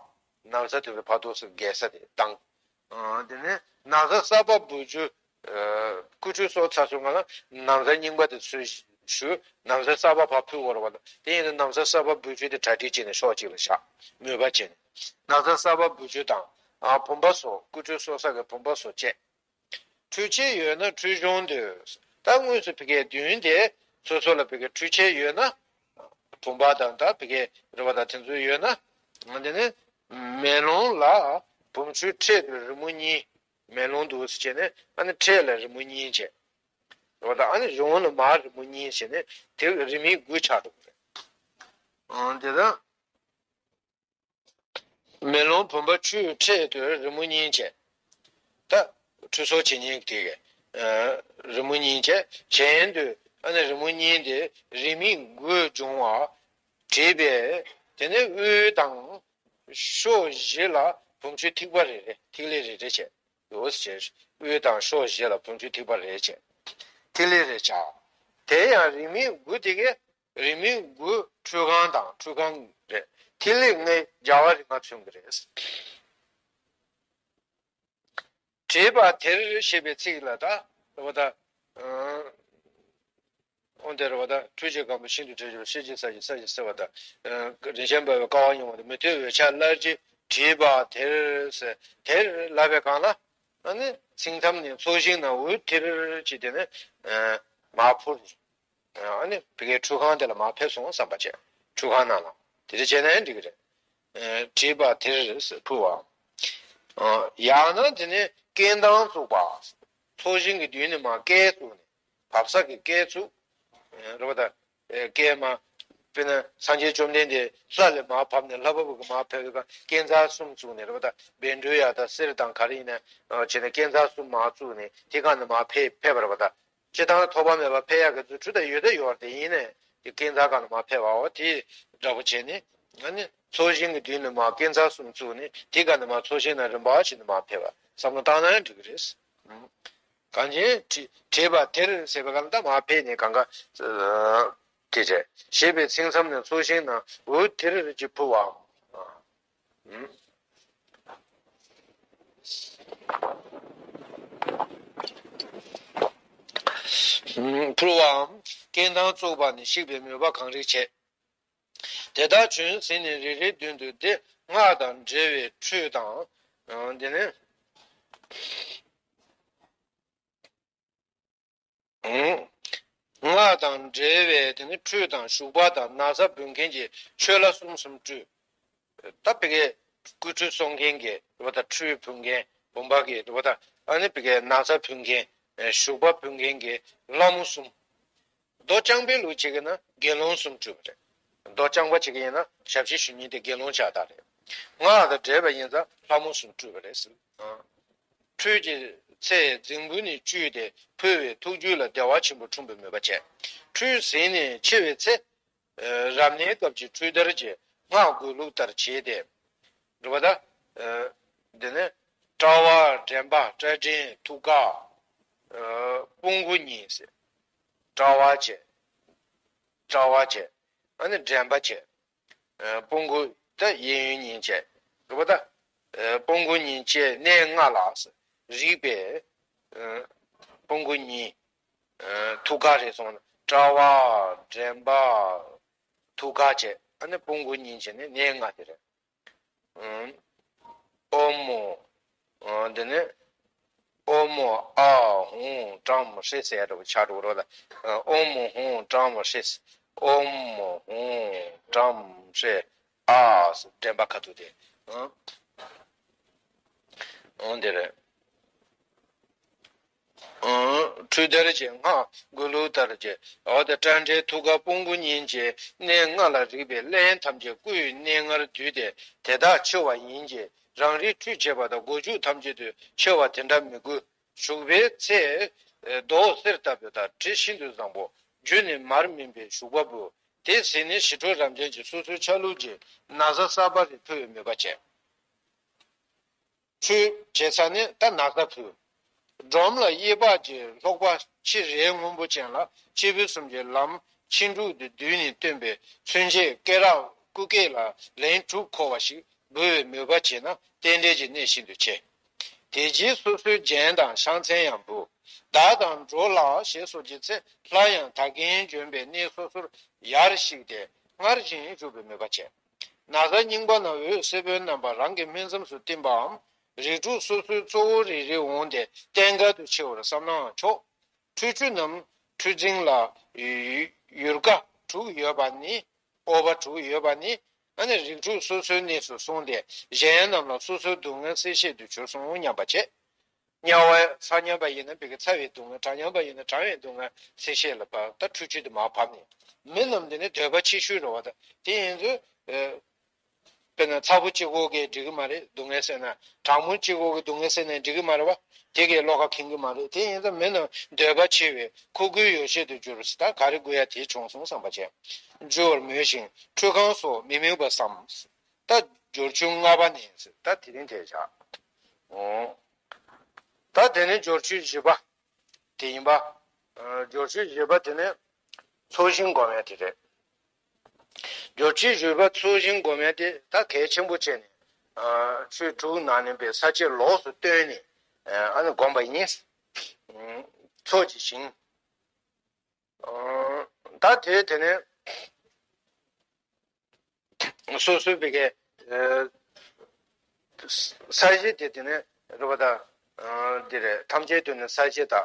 ན་བཟའ་དེ་བས་བར་དོ་སུ་གྱལ་ས་དེ་མདངས། དེ་ནས་ན་བཟའ་གསར་པ་འབུལ་རྒྱུ། སྐུ་ཁྲུས་གསོལ་ཚར་སོང་ང་ལ་ན་བཟའ་རྙིང་པ་དེ་ཚུར་ཞུ། ན་བཟའ་གསར་པ་ཕར་ཕུལ་བར་བ་ལ་དེ་ཡིན་ན་ན་བཟའ་གསར་པ་འབུལ་རྒྱུ་དེ་གྲ་སྒྲིག་བྱས་ནས་ཕྱོགས་གཅིག་ལ་བཞག་མོས་པ་བྱས་ནས། ན་བཟའ་གསར་པ་འབུལ་རྒྱུ་དང་། བུམ་པ་སོགས་སྐུ་ཁྲུས་གསོལ་ས་གི་བུམ་པ་སོགས་བཅས། ཁྲུས་ཆས་ཡོད་ན་ཁྲུས་གཞོང་དུ། ད་དངོས་སུ་བི་གའི་མདུན་དེ་སོ་སོ་ལ་བི་གའི་ཁྲུས་ཆས་ཡོད་ན། བུམ་པ་དང་ད་བི་གའི་རེད་པ་ད་དེ་ཚོ་ཡོད་ན། དེ་ནས་མེ་ལོང་ལ་བུམ་ཆུ་འཕྲེད་དུ་རི་མོ་གཉིས། མེ་ལོང་དུ་ཟེར་བྱས་ནས་ཨ་ནི་འཕྲེད་ལ་རི་མོ་གཉིས་བྱས། རེད་པ་ད། ཨ་ནི་གཞོང་ལ་མར་རི་མོ་གཉིས་བྱས་ནས་དེ་རིས་མེད་དགུ་ཆགས་འགྲོ་གི་རེད། དེ་ད། མེ་ལོང་བུམ་པ་ཆུ་འཕྲེད་དུ་རི་མོ་གཉིས་བྱས། ད་ཁྲུས་གསོལ་བྱེད་མཁན་དེ་གས། རི་མོ་གཉིས་བྱས། གཞན་དུ་ཨ་ནི་རི་མོ་གཉིས་དེ་རིས་མེད་དགུ་འབྱུང་བ་བྲིས་པས། དེ་ནས་དབུས་དང་ཕྱོགས་བཞི་ལ་བུམ་ཆུ་ཐིགས་པ་རེ་རེ་ཐིག་ལེ་རེ་རེ་བྱས། འོ་ཟེར། དབུས་དང་ཕྱོགས་བཞི་ལ་བུམ་ཆུ་ཐིགས་པ་རེ་རེ་བྱས། ཐིག་ལེ་རེ་བྱ། དེ་ཡང་རིས་མེད་དགུ་དེ་གས། རིས་མེད་དགུ་ཁྲུས་ཁང་དང་ཁྲུས་ཁང་རེད། ཐིག་ལེ་ལྔའི་རྒྱལ་བ་རིགས་ལྔ་མཚོན་གྱི་རེད། བྲིས་པ་དེར་ཞེས་པའི་ཚིག་ལ་ད་རེད་པ་ད། འོན་ཏེ་རེད་པ་ད། ཁྲུས་ཀྱི་སྒམ་པོ་ཤིན་ཏུ་དྲི་ཞིམ་པ། ཤེལ་གྱི་ས་གཞི་ས་གཞི་བསིལ་བ་དང་། རིན་ཆེན་འབར་བའི་ཀ་བ་ཡངས་པ་དང་། མུ་ཏིག་འོད་ཆགས་བླ་བྲེ་བྲིས་པ་དེར་ཟེར། དེར་ལབ་པའི་སྒང་ལ། ཨ་ནི་ཚིག་མཚམས་ནས་ཚོགས་ཞིང་ནང་འོད་ཐིར་གྱིས་དེ་ནས་མར་འཕུར། ཨ་ནི་བི་གའི་ཁྲུས་ཁང་དེ་ལ་མར་ཕེབས་སོང་བསམ་པ་བྱས། ཁྲུས་ཁང་ནང་ལ་དེ་འདྲ་བྱས་ན་ཡང་འགྲིག་གི་རེད། ཨ་བྲིས་པ་དེར་ཕུལ་བའམ། ཨ་ཡང་ན་དེ་ནི་རྐྱེན་དང་བཙུགས་པ། ཚོགས་ཞིང་གི་མདུན་ནས་མར་བསྐྱལ་བཙུགས་ནས། བབས་ས་གི་བསྐྱལ་བཙུགས། ཨ་རེད་པ་ད། ཨ་བསྐྱལ་མ། དཔེར་ན་སངས་རྒྱས་བཅོམ་ལྡན་འདས་ལྷ་ལས་མར་བབས་ནས། ལྷ་བབས་གི་མར་ཕེབས་པའི་སྐབས་རྐྱེན་རྩ་གསུམ་བཙུགས་ནས། རེད་པ་ད། བཻ་ཌཱུརྱ་དང་གསེར་དང་ག་རེ་ཡིན་ན་བྱས་ནས། རྐྱེན་རྩ་གསུམ་མར་བཙུགས་ནས་དེ་སྒང་ནས་མར་ཕེབས་ཕེབས་པ་རེད་པ་ད། སྤྱིར་བཏང་ཐོགས་པ་མེད་པར་ཕེབས་ཡག་གི་རྫུ་འཕྲུལ་ད་ཡོད་ད་ཡོད་རེད་དེ། ཡིན་ནའི་དེ་རྐྱེན་རྩ་སྒང་ནས་མར་ཕེབས་པའོ། དེ་འདྲ་པོ་བྱས་ནས། ཨ་ནི་ཚོགས་ཞིང་གི་མདུན་ནས་མར་རྐྱེན་རྩ་གསུམ་བཙུགས་ནས་དེ་སྒང་ནས་མར་ཚོགས་ཞིང་ནང་རིམ་པ་བྱས་ནས་མར་ཕེབས་པ་བསམ་བློ་བཏང་ན་ཡང་འགྲིག་གི་རེད། གངས་ཅན་བྲི་བྲིས་པ་དེར་ཟེར་བའི་སྒང་ལ་ད་མར་ཕེབས་ནས་གང་ག་དེ་རེད། ཞེས་པའི་ཚིག་མཚམས་ནས་ཚོགས་ཞིང་ནང་འོད་དེ་རིགས་ཀྱིས་ཕུལ་བའམ། ཕུལ་བའམ། རྐྱེན་དང་བཙུགས་པ་ནི་བཤིག་པའི་མོས་པ་གང་རིགས་བྱས། དེ་དག་བྱོན་ཟིན་ནས་རེ་རེའི་མདུན་དུ་འདི་སྔགས་དང་འབྲེལ་བའི་ཁྲུས་དང་། ཨ་འདི་ནི། ཨ་སྔགས་དང་འབྲེལ་བའི་དེ་ནི་ཁྲུས་དང་བྱུག་པ་དང་ན་བཟའ་ཕུལ་མཁན་གྱི་མཆོད་ལྭ་གསུམ་གསུམ་སྤྲུལ། ད་བི་གའི་སྐུ་ཁྲུས་གསོལ་མཁན་གྱི་རེད་པ་ད། ཁྲུས་ཕུལ་མཁན་བུམ་པ་གི་རེད་པ་ད། ཨ་ནི་བི་གའི་ན་བཟའ་ཕུལ་མཁན། ཨ་བྱུག་པ་ཕུལ་མཁན་གྱི་ལྷ་མོ་གསུམ། མདོ་རྐྱང་པའི་ལུགས་བྱེད་ཀྱི་ན་དགེ་སློང་གསུམ་སྤྲུལ་པ་རེད། མདོ་རྐྱང་པ་བྱེད་ཀྱི་ཡིན་ན་ཞབས་ཕྱི་ཞུ་མཁན་དེ་དགེ་སློང་ཆགས་ད་རེད། སྔགས་དང་འབྲེལ་བ་ཡིན་ཙང་ལྷ་མོ་གསུམ་སྤྲུལ་པ་རེད་ཟེར། ཨ་ཁྲུས་ཀྱི་ཚེ་རྫིང་བུ་ནས་བཀྲུས་ཏེ་ཕུལ་བའི་ཐུགས་རྒྱུད་ལ་བདེ་བ་ཆེན་པོ་འཁྲུངས་པའི་མོས་པ་བྱས། ཁྲུས་ཟིན་ནས་ཕྱི་བའི་ཚེ། ཨ་རབ་གནས་སྐབས་ཀྱི་ཁྲུས་དར་གྱི་སྔགས་འགོས་ལུགས་ལྟར་བྱས་ཏེ། རེད་པ་ད། ཨ་འདི་ནི་ཏྲ་བ། དྲན་པ། ཏྲ་དྲན། ཐུགས་ཀ། ཨ་སྤོ་བོ་གཉིས་ཟེར། ཏྲ་བ་བྱས། ཏྲ་བ་བྱས། ཨ་ནི་དྲན་པ་བྱས། ཨ་སྤོ་བོ་ད་གཡས་གཡོན་གཉིས་བྱས། རེད་པ་ད། ཨ་སྤོ་བོ་གཉིས་བྱས་གནས་ལྔ་ལ་རིགས་པས། ཨ་སྤོ་བོ་གཉིས། ཨ་ཐུགས་ཀ་རེད་སོང་ན་ཏྲ་བ། དྲན་པ། ཐུགས་ཀ་བྱས། ཨ་ནི་སྤོ་བོ་གཉིས་བྱས་ནས་གནས་ལྔ་དེ་རེད། ཨོཾ་མོ། འདི་ནི་ཨོཾ་མོ་ཨཱཿཧཱུྃ་ཀྲཾ་ཧྲཱིཿཟེར་ཡ་འདྲ་པོ་ཆགས་འགྲོ་གི་རེད་པ་ད། ཨོཾ་མོ་ཧཱུྃ་ཀྲཾ་ཧྲཱིཿ་ཨོཾ་མོ་ཧཱུྃ་ཀྲཾ་ཧྲཱིཿ་ཨཱཿཟེར། དྲན་པ་ཁ་ཐུག་དེ། འོ་འདི་རེད། ཁྲུས་དར་གྱི་སྔགས་འགོས་ལུགས་ལྟར་གྱི། འོ་དེ་ཏྲ་དྲན་ཐུགས་ཀ་སྤོ་བོ་གཉིས་ཀྱི་གནས་ལྔ་ལ་རིགས་པས་སླད་ཐམས་ཅད་སྐུའི་གནས་ལྔར་བསྡུས་ཏེ་དེ་དག་འཆི་བ་ཡིན་གྱི། རང་རིགས་ཁྲུས་བྱེད་པ་དང་སྒོ་ཕྱུགས་ཐམས་ཅད་དུ་འཆི་བ་དེ་འདྲ་མི་དགོས། བྱུག་པའི་ཚེ། མདོག་གསེར་ལྟ་བུ་དང་དྲི་ཤིན་ཏུ་བཟང་པོ། རྒྱུ་ནི་མར་སྨིན་པའི་བྱུག་པ་འབུལ། དེ་ཟིན་ནས་ཞི་ཁྲོ་རབ་འབྱམས་ཀྱིས་སོ་སོའི་ཆ་ལུགས་ཀྱི་ན་བཟའ་གསར་པ་རེ་ཕུལ་བའི་མོས་པ་བྱས། ཁྲུས་བྱེད་ས་ནི་ད་ན་བཟའ་ཕུལ། སྒྲོམ་ལ་གཡས་འཕགས་ཀྱི་ལྷོག་པ་ཕྱི་རས་སྔོན་པོ་ཅན་ལ་སྐྱེས་བུ་གསུམ་གྱི་ལམ་ཕྱིན་དྲུག་ཏུ་བསྡུས་ནས་སྟོན་པའི་མཚོན་བྱེད་སྐེ་རགས་སྐུ་སྐེ་ལ་ལན་དྲུག་འཁོར་བ་ཞིག་འབུལ་བའི་མོས་པ་བྱས་ན་རྟེན་འབྲེལ་གྱི་གནད་ཤིན་ཏུ་ཆེ། དེ་རྗེས་སོ་སོའི་རྒྱན་དང་ཕྱག་མཚན་ཡང་འབུལ། བདག་དང་འགྲོ་ལ་ཞེས་སོགས་ཀྱི་ཚེ་སླར་ཡང་ད་གིན་བྱོན་པའི་གནས་སོ་སོར་ཡར་གཤེགས་ཏེ་སྔར་བཞིན་བཞུགས་པའི་མོས་པ་བྱས། ན་བཟའ་རྙིང་པ་ན་འོད་སེར་པོའི་རྣམ་པ་རང་གི་སྨིན་མཚམས་སུ་བསྟིམ་པའམ། རིགས་དྲུག་སོ་སོའི་གཙོ་བོ་རེ་རེ་འོངས་ཏེ་རྟེན་འབྲེལ་དུ་ཕྱེ་བར་བསམ་ནའང་ཆོག། ཁྲུས་ཆུ་རྣམས་ཁྲུས་རྫིང་ལ་ཡུ་ཡུར་ཀ་དྲུག་ཡོད་པ་ནི། ཨོ་བ་དྲུག་ཡོད་པ་ནི། ཨ་ནི་རིགས་དྲུག་སོ་སོའི་གནས་སུ་སོང་སྟེ་གཞན་རྣམས་ལ་སོ་སོའི་སྡུག་བསྔལ་སེལ་བྱེད་དུ་གྱུར་སོང་སྙམ་པ་བྱེད། དམྱལ་བའི་ཚ་དམྱལ་བ་ཡིན་ན་བི་གའི་ཚ་བའི་སྡུག་བསྔལ། གྲང་དམྱལ་བ་ཡིན་ན་གྲང་བའི་སྡུག་བསྔལ་སེལ་བྱེད་ལ་བབ་ད་ཁྲུས་ཆུ་དེ་མར་བབས་ནས། མི་རྣམས་འདི་ནི་འདོད་པ་ཆེ་ཤོས་རེད་པ་ད། དེ་ཡིན་ཚུལ། དཔེར་ན་ཚ་པོ་གཅིག་པོ་གིས་འགྲིག་གི་མ་རེད། སྡུག་བསྔལ་སེལ་ན། གྲང་མོ་གཅིག་པོ་གིས་སྡུག་བསྔལ་སེལ་ན་འགྲིག་གི་མ་རེད་པ། དེ་གིས་བློ་ཁ་ཁེངས་གི་མ་རེད། དེ་ཡིན་ཙང་མི་རྣམས་འདོད་པ་ཆེ་བས་མཁོ་དགུའི་ཡོ་བྱད་དུ་གྱུར། ད་ག་རེ་དགོས་ཡ་དེ་བྱུང་སོང་བསམ་པ་བྱས། འཇུ་བར་མོས་ཤིང་ཁྲུས་ཁང་སོགས་མི་དམིགས་པ་བསམ། ད་སྦྱོར་ཆུ་ལྔ་པ་ནས་ད་དེ་རིང་དེ་བཞག་ཨོ། ད་དེ་ནས་སྦྱོར་ཆུ་བཞི་པ། དེ་ཡིན་པ། ཨ་སྦྱོར་ཆུ་བཞི་པ་དེ་ནི་ཚོགས་ཞིང་སྒོམ་ཡ་དེ་རེད། སྦྱོར་ཆུ་བཞི་པ་ཚོགས་ཞིང་སྒོམ་ཡ་དེ་ད་གལ་ཆེན་པོ་བྱས་ནས། ཨ་ཆོས་དྲུག་ནང་ནས་པའི་ས་བཅད་ལོགས་སུ་བཏོན་ནས། ཨ་ནི་སྒོམ་པ་ཡིན། ཚོགས་ཀྱི་ཞིང་། ཨ་ད་དེ་དེ་ནས། སོ་སོའི་བི་གའི་ས་གཞི་དེ་དེ་ནས་རེད་པ་ད། འདི་རེད། ཐམས་ཅད་དུ་ནི་ས་གཞི་དག་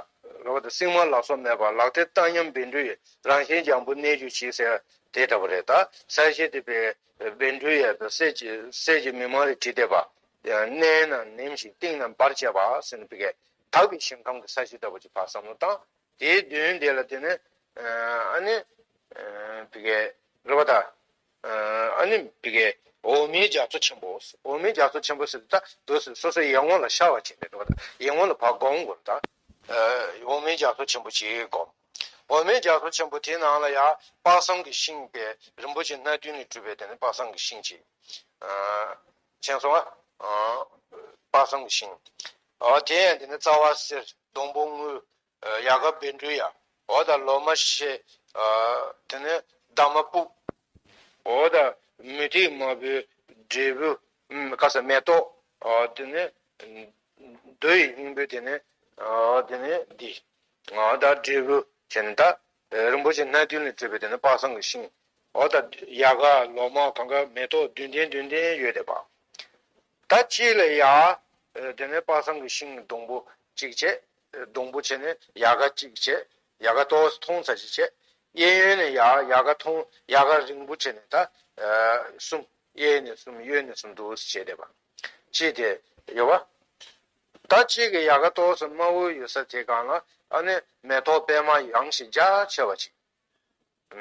རེད་བ། ད་སྲིང་མོ་ལ་སོགས་མེད་པར་ལག་མཐིལ་བཏགས་སྙོམས་བཻ་ཌཱུརྱའི་རང་བཞིན་ལྗང་བུ་གནས་གྱུར་ཅིག་ཟེར་དེ་འདྲ་བོ་རེད། ད་ས་གཞི་དེ་བཻ་བཻ་ཌཱུརྱ་དང་གསེར་གྱི་གསེར་གྱི་མིག་མངས་ལས་བྲིས་བསྡད་པ། གནས་རྣམས་ནིམ་ཞིང་གཏིང་རྣམས་འབར་བྱེད་པ་ཟེར་ནས་བི་གའི་དག་པའི་ཞིང་ཁམས་ཀྱི་ས་གཞི་ལྟ་བུ་ཅིག་ཕར་བསམ་བློ་བཏང་། དེའི་མདུན་དེ་ལ་དེ་ནི་ཨ་ནི་བི་གའི་རེད་བ་ད། ཨ་ནི་བི་གའི་འོག་མིན་རྒྱ་མཚོ་ཆེན་པོ། འོག་མིན་རྒྱ་མཚོ་ཆེན་པོ་ཟེར་དུས་ད་དུས་སུ་སོ་སོའི་ཡིད་ངོ་ལ་ཤར་བ་བྱས་ནས་རེད་བ་ད། ཡིད་ངོ་ལ་ཕར་སྒོམ་དགོས་རེད་ད། འོག་མིན་རྒྱ་མཚོ་ཆེན་པོ་ཅིག་སྒོམ། འོག་མིན་རྒྱ་མཚོ་ཆེན་པོ་དེའི་ནང་ལ་ཡང་དཔག་བསམ་གྱི་ཤིང་གི་རིན་པོ་ཆེ་སྣ་བདུན་ལས་གྲུབ་པའི་དེ་ནི་དཔག་བསམ་གྱི་ཤིང་ཅིག་མཁྱེན་སོང་ང་། དཔག་བསམ་གྱི་ཤིང་། འོ་དེ་ཡང་དེ་ནི་རྩ་བ་གསེར། སྡོང་པོ་དངུལ། ཡལ་ག་བཻ་ཌཱུརྱ། འོ་ད་ལོ་མ་ཤེལ། དེ་ནི་འདབ་མ་སྤུག་འོ་ད་མུ་ཏིག་དམར་པོའི་འབྲས་བུ། ཁ་ས་མེ་ཏོག་དེ་ནི་རྡོ་ཡི་སྙིང་པོ་དེ་ནི། དེ་ནི་འདི། ད་འབྲས་བུ་བྱས་ནས་ད་རིན་པོ་ཆེ་སྣ་བདུན་ལས་གྲུབ་པའི་དེ་ནི་དཔག་བསམ་གྱི་ཤིང་། འོ་ད་ཡལ་ག་ལོ་མ་གང་ག་མེ་ཏོག་བདུན་ལྡན་བདུན་ལྡན་ཡོད་བསྡད་པ། ད་གཅིག་ལ་ཡ། དེ་ནས་དཔག་བསམ་གྱི་ཤིང་སྡོང་པོ་གཅིག་བྱས། སྡོང་པོ་བྱས་ནས་ཡལ་ག་གཅིག་བྱས། ཡལ་ག་ཏོག་ཙམ་མཐོང་ཚར་གཅིག་བྱས། གཡས་གཡོན་ནས་ཡ་ཡལ་ག་མཐོང་ཡལ་ག་རིང་པོ་བྱས་ནས་ད། གསུམ། གཡས་ནས་གསུམ་གཡོན་ནས་གསུམ་འདུག་སེ་བྱས་བསྡད་པ། གཅིག་དེ་ཡོད་པ། ད་གཅིག་གི་ཡལ་ག་ཏོག་ཙམ་དམར་པོ་ཡོད་ས་དེ་སྒང་ལ་ཨ་ནི་མེ་ཏོག་པད་མ་ཡངས་ཤིང་རྒྱ་ཆེ་བ་ཅིག་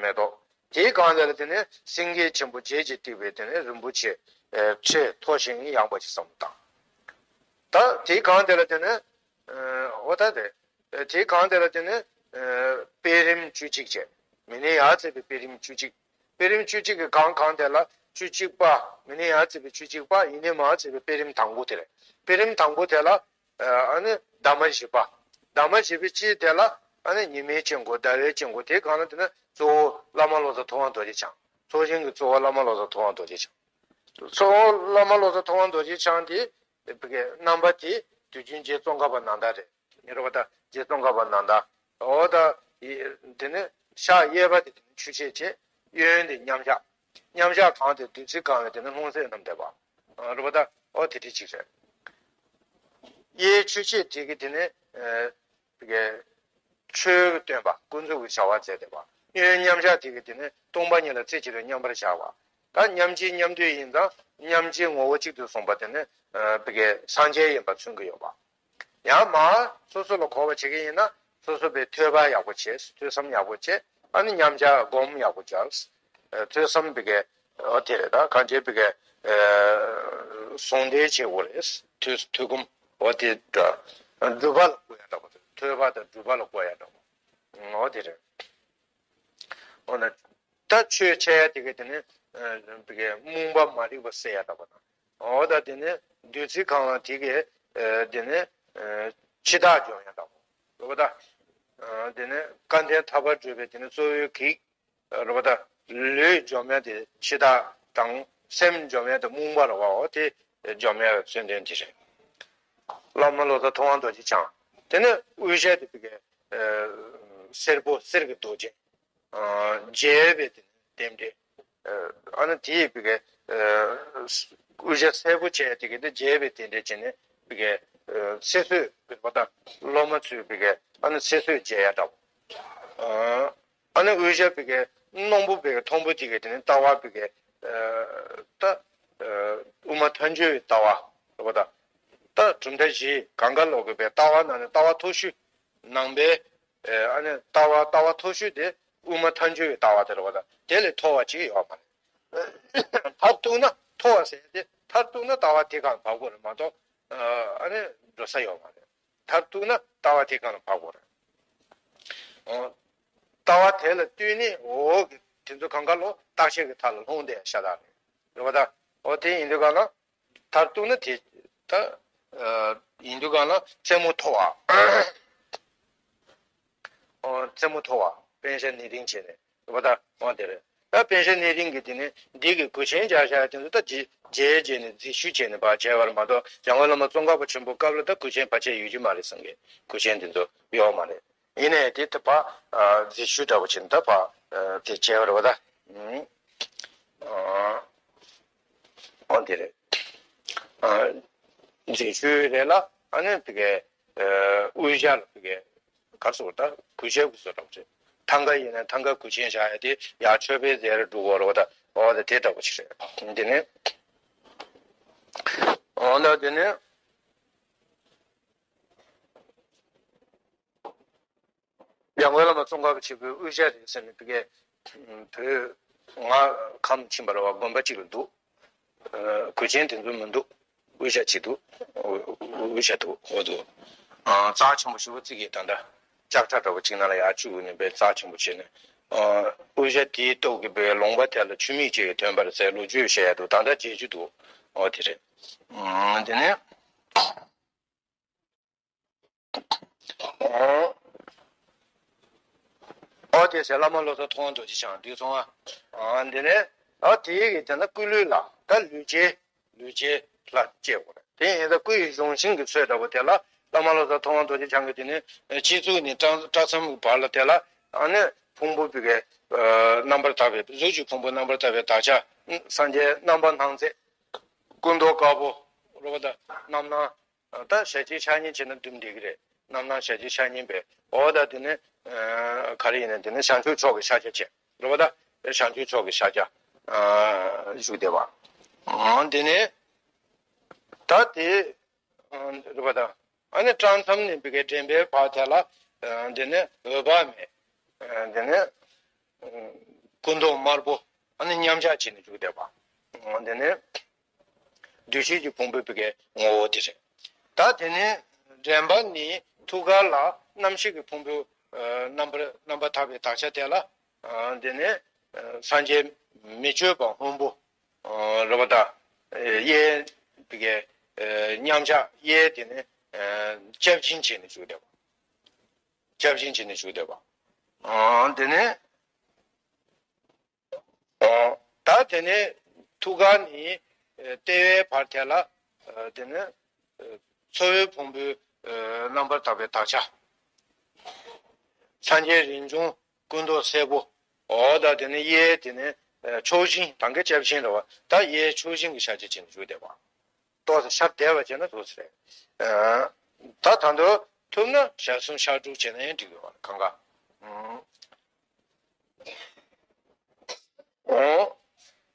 མེ་ཏོག་དེའི་སྒང་དེ་ལ་དེ་ནས་སེང་གེ་ཆེན་པོ་བརྒྱད་ཀྱིས་བཏེགས་པའི་དེ་ནས་རིན་པོ་ཆེ་ཁྲི་མཐོ་ཞིང་ཡངས་པ་ཞིག་བསམ་བློ་བཏང་། ད་དེའི་སྒང་དེ་ལ་དེ་ནས་འོ་ད་དེ་དེའི་སྒང་དེ་ལ་དེ་ནས་པད་རིམ་བཅུ་གཅིག་བྱས། མི་ནས་ཡར་བརྩིས་པའི་པད་རིམ་བཅུ་གཅིག་པད་རིམ་བཅུ་གཅིག་གི་སྒང་སྒང་དེ་ལ་བཅུ་གཅིག་པ། མི་ནས་ཡར་བརྩིས་པའི་བཅུ་གཅིག་པ། ཡིན་ནས་མར་བརྩིས་པའི་པད་རིམ་དང་པོ་དེ་རེད། པད་རིམ་དང་པོ་དེ་ལ། ཨ་ནི་འདབ་མ་བཞི་པ། འདབ་མ་བཞི་པའི་དཀྱིལ་དེ་ལ་ཨ་ནི་ཉི་མའི་དཀྱིལ་འཁོར་ཟླ་བའི་དཀྱིལ་འཁོར་དེའི་སྒང་ལ་དེ་ནི་གཙོ་བོ་བླ་མ་བློ་བཟང་ཐུབ་དབང་རྡོ་རྗེ་འཆང་། ཚོགས་ཞིང་གི་གཙོ་བོ་བླ་མ་བློ་བཟང་ཐུབ་དབང་རྡོ་རྗེ་འཆང་། གཙོ་བོ་བླ་མ་བློ་བཟང་ཐུབ་དབང་རྡོ་རྗེ་འཆང་དེ་བི་གའི་རྣམ་པ་དེ་དུས་རྒྱུན་རྗེ་ཙོང་ཁ་པ་ནཱ་ད་རེད། ཉེ་རོ་པ་དང་རྗེ་ཙོང་ཁ་པ་ནཱ་ད། འོ་ད་དེ་ནི་ཕྱག་གཡས་པ་དེ་ཆུ་སྐྱེས་བྱས། གཡོན་དེ་མཉམ་བཞག་མཉམ་བཞག་གང་དེ་བདུད་རྩི་གང་བའི་དེ་ནི་ལྷུང་བཟེད་བསྣམས་བསྡད་པ། རོ་པ་ད་འོ་དེ་འདྲ་ཅིག་རེད། གཡས་ཆུ་སྐྱེས་དེ་གི་དེ་ནི། བི་གའི་ཆོས་སྟོན་པ་ཀུན་རྫོབ་ཀྱི་བྱ་བ་མཛད་བསྡད་པ། གཡོན་མཉམ་བཞག་དེ་གི་དེ་ནི་སྟོང་པ་ཉིད་ལ་རྩེ་གཅིག་ཏུ་མཉམ་པར་བཞག་པ། ད་མཉམ་རྗེས་མཉམ་འདུས་ཡིན་ཙང་མཉམ་རྗེས་ངོ་བོ་གཅིག་ཏུ་སོང་པ་དེ་ནི་བི་གའི་སངས་རྒྱས་ཡིན་པ་མཚོན་གྱི་ཡོད་པ། ཡང་མ་སོ་སོ་ལ་གོ་བ་བྱེད་ཀྱི་ཡིན་ན་སོ་སོ་པའི་ཐོས་པ་ཡག་པོ་བྱས། ཐོས་བསམ་ཡག་པོ་བྱས། ཨ་ནི་མཉམ་བཞག་སྒོམ་ཡག་པོ་བྱས། ཐོས་བསམ་བི་གའི་འོ་དེ་རེད། ད་གང་བྱས་བི་གའི་ཟུང་འབྲེལ་བྱེད་དགོས་རེད། ཐོས་ཐོས་སྒོམ་འོ་དེ་འདྲ། སྒྲུབ་པ་ལ་བཀོལ་ཡ་འདྲ་པོ་རེད། ཐོས་པ་དང་སྒྲུབ་པ་ལ་བཀོལ་ཡ་འདྲ་པོ་འོ་དེ་རེད། འོ་ན་ད་ཆོས་འཆད་ཡ་དེ་གའི་དེ་ནི་བི་གའི་རྨོངས་པ་མ་རིག་པ་སེལ་ཡ་འདྲ་པོ་དང་། འོ་ད་དེ་ནས་བདུད་རྩི་གང་བ་དེ་གའི་དེ་ནས་འཆི་བདག་འཇོམས་ཡ་འདྲ་པོ་རོ་པ་ད། དེ་ནས་སྐལ་ལྡན་ཐར་པར་བགྲོད་པའི་དེ་ནས་གཙོ་བོའི་གེགས་རོ་པ་ད། ལུས་འཇོམས་ཡ་དེ་འཆི་བདག་དང་སེམས་འཇོམས་ཡ་དེ་རྨོངས་པ་རོ་པའོ། དེ་འཇོམས་ཡ་མཚོན་དོན་དེ་རེད། བླ་མ་བློ་བཟང་ཐུབ་དབང་རྡོ་རྗེ་འཆང་། དེ་ནས་དབུ་ཞྭ་དེ་བི་གའི་སེར་པོ་གསེར་གྱི་རྡོ་རྗེ། མཇལ་བའི་དེ་རྟེན་འབྲེལ། ཨ་ནི་དེ་ཡི་བི་གའི་དབུ་ཞྭ་སེར་པོ་བྱས་དེ་གའི་དེ་མཇལ་བའི་རྟེན་འབྲེལ་བྱས་ནས་བི་གའི་ཚེ་བསོད་བི་གའི་པ་ད་སློབ་མ་ཚོས་བི་གའི་ཨ་ནི་ཚེ་བསོད་མཇལ་ཡ་འདྲ་པོ། ཨ་ནི་དབུ་ཞྭ་བི་གའི་སྣུམ་པོ་བི་གའི་མཐོན་པོ་དེ་གའི་དེ་ནི་ལྟ་བ་བི་གའི་ད་དབུ་མ་མཐའ་འཇུག་གི་ལྟ་བ་རེད་པ་ད། ད་གྲུབ་མཐའ་བཞི་གང་ག་ལོག་གི་བའི་ལྟ་བ་ནང་ནས་ལྟ་བ་མཐོ་ཤོས་ནང་པའི་ཨ་ནི་ལྟ་བ་ལྟ་བ་མཐོ་ཤོས་དེ་དབུ་མ་མཐའ་འཇུག་གི་ལྟ་བ་དེ་རེད་པ་ད། དེ་ལས་མཐོ་བ་ཅིག་ཡོད་མ་རེད། མཐར་གཏུགས་ན་མཐོ་བ་ཟེར་ཏེ་མཐར་གཏུགས་ན་ལྟ་བ་དེ་གང་བབས་དགོས་རེད་མ་གཏོགས་ཨ་ནི་འགྲོ་ས་ཡོད་མ་རེད། མཐར་གཏུགས་ན་ལྟ་བ་དེ་གང་ལ་བབས་དགོས་རེད། ལྟ་བ་དེ་ལ་ལྟོས་ནས་འོ་གི་དེ་ཚོ་གང་ག་ལོ་བརྟག་དཔྱད་ཀྱི་མཐའ་ལ་ལྷུང་བསྡད་ཤ་སྟག་རེད། རེད་པ་ད། འོ་དེ་ཡིན་དུས་གང་ལ། མཐར་གཏུགས་ན་དེ་ད་ཡིན་དུས་གང་ལ་རྩེད་མོ་མཐོ་བ། རྩེད་མོ་མཐོ་བ་པཎ་ཞྭ་ནེ་རིང་བྱས་ནས་རེད་པ་ད། འོ་དེ་རེད། ད་པཎ་ཞྭ་ནེ་རིང་གི་དེ་ནི་འདི་གི་གོས་ཆེན་སྦྱར་བཞག་དེ་ཚོ་ད་རྗེས་རྗེས་བྱས་ནས་རྫིག་ཤོས་བྱས་ནས་ཕར་བྱས་པ་རེད་མ་གཏོགས་འཇམ་མགོན་བླ་མ་ཙོང་ཁ་པ་ཆེན་པོའི་སྐབས་ལ་ད་གོས་ཆེན་ཕལ་ཆེར་ཡོད་ཀྱི་མ་རེད་བསམ་གི། གོས་ཆེན་དེ་ཚོ་ཡོད་མ་རེད། ཡིན་ནའི་དེ་ད་ཕར་རྫིག་ཤོས་འདྲ་པོ་བྱས་ནས་ད་ཕར་དེ་བྱས་པ་རེད་པ་ད། འོ་དེ་རེད། རྫིག་ཤོས་རེད་ལ་ཨ་ནི་དེ་གའི་དབུ་ཞྭ་ལ་དེ་གའི་ ག་རེ་ཟེར་དགོས་རེད། ད་གོས་ཆེན་གྱི་བཟོ་འདྲ་པོ་རེད། ཐང་ག་ཡིན་ན་ཐང་ག་གོས་ཆེན་བཞག་ཡ་དེ་ཡར་མཆོད་པའི་རྫས་རེད་འགྲོ་གི་རེད་པ། ད་འོ་ད་དེ་འདྲ་པོ་ཞིག་རེད། འདི་ནས་འོ་ད་འདི་ནས། འཇམ་མགོན་བླ་མ་ཙོང་ཁ་པ་ཆེན་པོའི་དབུ་ཞྭ་རེད་ཟེར་ནས་ཕ་གིའི་བོད་མངའ་ཁམས་ཕྱིན་པ་རེད་པ། དགོན་པ་གཅིག་ལ་འདུག་གོས་ཆེན་དེ་ཚོ་མི་འདུག་དབུ་ཞྭ་གཅིག་འདུག་དབུ་ཞྭ་འདུག་འོ་འདུག་རྩ་ཆེན་པོ་ཞེ་པོ་བརྩི་གི། ད་ལྟ་ལྕགས་ཁྲ་འདྲ་པོ་གཅིག་ནང་ལ་ཡར་བཅུག་ནས་དཔེ་རྩ་ཆེན་པོ་བྱས་ནས། དབུ་ཞྭ་དེའི་སྟོད་ཀྱི་དཔེ་ལུང་པ་དེ་ལ་ཆུ་མིག་ཅིག་ཐོན་པ་རེད་ཟེར་ལོ་རྒྱུས་བཤད་ཡ་འདུག་ད་ལྟ་མཇལ་རྒྱུ་འདུག་འོ་དེ་རེད། དེ་ནས། ཨོ། ཨོ་དེ་ཟེར་བླ་མ་བློ་བཟང་ཐུབ་དབང་རྡོ་རྗེ་འཆང་འདུག་སོང་ཨ། ཨ་འདི་ནས་ཨ་དེའི་གི་དེ་ན་སྐུ་ལུས་ལ་ད་ལུས་རྗེས་ལུས་རྗེས་ལ་སྐྱེ་དགོས་རེད། དེ་ཡིན་ད་སྐུ་ཡི་གཞུང་ཤིང་གི་ཚོད་འདྲ་པོ་དེ་ལ་བླ་མ་བློ་བཟང་ཐུབ་དབང་རྡོ་རྗེ་འཆང་གི་དེ་ནས་སྤྱི་གཙུག་ནས་བཀྲ་བཀྲ་མཚམས་ཀྱི་བར་ལ་དེ་ལ་ཨ་ནི་ཕུང་པོ་བི་གའི་རྣམ་པར་དག་པའི་གཟུགས་ཀྱི་ཕུང་པོ་རྣམ་པར་དག་པའི་དག་ཆ། སངས་རྒྱས་རྣམ་པར་སྣང་མཛད། སྐུ་མདོག་དཀར་པོ་རེད་པ། ད་རྣམ་སྣང་། ད་ཞལ་གཅིག་ཕྱག་གཉིས་བྱས་ན་འདུམ་བསྡད་ཀྱི་རེད། རྣམ་སྣང་ཞལ་གཅིག་ཕྱག་གཉིས་པས། འོ་ད་དེ་ནི་ག་རེ་ཡིན་ན་དེ་ནི་བྱང་ཆུབ་མཆོག་གི་ཕྱག་རྒྱ་བྱས་རེད་པ། ད་བྱང་ཆུབ་མཆོག་གི་ཕྱག་རྒྱ་བཞུགས་བསྡད་པ། དེ་ནི་ད་དེ་རེད་པ། ད་ཨ་ནི་བཀྲ་མཚམས་ནས་བི་གའི་འདྲེན་པའི་བར་དེ་ལ་དེ་ནི་འོད་དཔག་མེད། དེ་ནི་སྐུ་མདོག་དམར་པོ། ཨ་ནི་མཉམ་གཞག་བྱས་ནས་བཞུགས་བསྡད་པ། དེ་ནི་འདུ་ཤེས་ཀྱི་ཕུང་པོའི་བི་གའི་ངོ་བོ་དེ་རེད། ད་དེ་ནས་འདྲེན་པ་ནི་ཐུགས་ཀ་ལ་རྣམ་ཤེས་ཀྱི་ཕུང་པོའི་རྣམ་པར་རྣམ་པར་དག་པའི་དག་ཆ་དེ་ལ་དེ་ནས་སངས་རྒྱས་མི་བསྐྱོད་པ་སྔོན་པོ་རེད་པ། ད་གཡས་བི་གའི་མཉམ་གཞག་གཡས་དེ་ནས་སྐྱབས་སྦྱིན་བྱས་ནས་བཞུགས་བསྡད་པ། སྐྱབས་སྦྱིན་བྱས་ནས་བཞུགས་བསྡད་པ། དེ་ནས། ད་དེ་ནས་ཐུགས་ཀ་ནས་ལྟེ་བའི་བར་དེ་ལ་དེ་ནས་ཚོར་བའི་ཕུང་པོའི་རྣམ་པར་དག་པའི་དག་ཆ། སངས་རྒྱས་རིན་འབྱུང་སྐུ་མདོག་སེར་པོ། འོ་ད་དེ་ནས་གཡས་དེ་ནས་ཕྱོགས་བཞི། ད་གིན་སྐྱབས་སྦྱིན་རེད་པ། ད་གཡས་ཕྱོགས་བཞི་གི་ཕྱག་རྒྱ་བྱས་ནས་བཞུགས་བསྡད་པ། ཏོག་ཙམ་ཤར་བདེ་བ་བྱས་ན་ཏོག་ཙམ་རེད། ད་ད་དུང་ཐུབ་ན་ཞལ་གསུམ་ཕྱག་དྲུག་བྱས་ན་ཡང་འགྲིག་ཡོད་པ་གང་ག་འོ།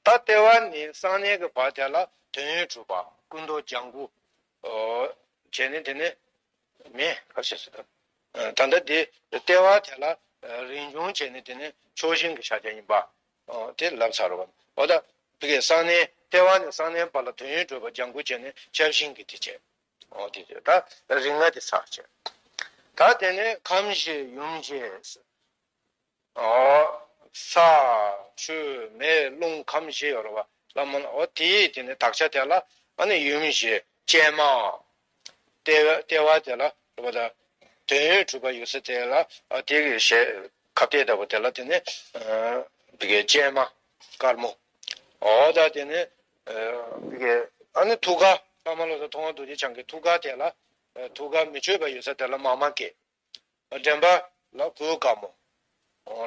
ད་ལྟེ་བ་ནས་གསང་གནས་ཀྱི་བར་དེ་ལ་དོན་ཡོད་གྲུབ་པ་སྐུ་མདོག་ལྗང་གུ། བྱས་ནས་དེ་ནས་མེ་ག་ཞེས་སུ་ད། ད་ལྟ་དེ་ལྟེ་བ་དེ་ལ་རིན་འབྱུང་བྱས་ནས་དེ་ནས་ཕྱོགས་བཞི་གི་ཕྱག་རྒྱ་ཡིན་པ། དེ་ལབ་ཚར་བ། འོ་ད་དེ་གའི་གསང་གནས་ལྟེ་བ་ནས་གསང་གནས་བར་ལ་དོན་ཡོད་གྲུབ་པ་ལྗང་གུ་བྱས་ནས་ཕྱོགས་བཞི་གི་དེ་བྱས། འོ་དེ་བྱས་ད་རིགས་ལྔ་དེ་ཚར་བྱས། ད་དེ་ནས་ཁམས་བཞི་ཡུམ་བཞི། ཨོ། ས། ཆུ། མེ། རླུང་། ཁམས་བཞི་ཡོད་རེད་པ། ལྷ་མོ་ལ། ཨོ་དེའི་དེ་ནི་དག་ཆ་དེ་ལ་ཨ་ནི་ཡུམ་བཞི་སྤྱན་མ། ལྟེ་བ་ལྟེ་བ་དེ་ལ་རེད་པ། ད་དོན་ཡོད་གྲུབ་པ་ཡོད་ས་དེ་ལ་ཨ་དེ་གི་ཞལ་ཁ་གཏད་ལྟ་བུ་དེ་ལ་དེ་ནི་ཨ་བི་གའི་སྤྱན་མ་དཀར་མོ། ཨོ་ད་དེ་ནི་ཨ་བི་གའི་ཨ་ནི་ཐུགས་ཀ་བླ་མ་བློ་བཟང་ཐུབ་དབང་རྡོ་རྗེ་འཆང་གི་ཐུགས་ཀ་དེ་ལ་ཨ་ཐུགས་ཀ་མི་བསྐྱོད་པ་ཡོད་ས་དེ་ལ་མཱ་མ་ཀཱི། འདྲེན་པ་ལ་གོས་དཀར་མོ།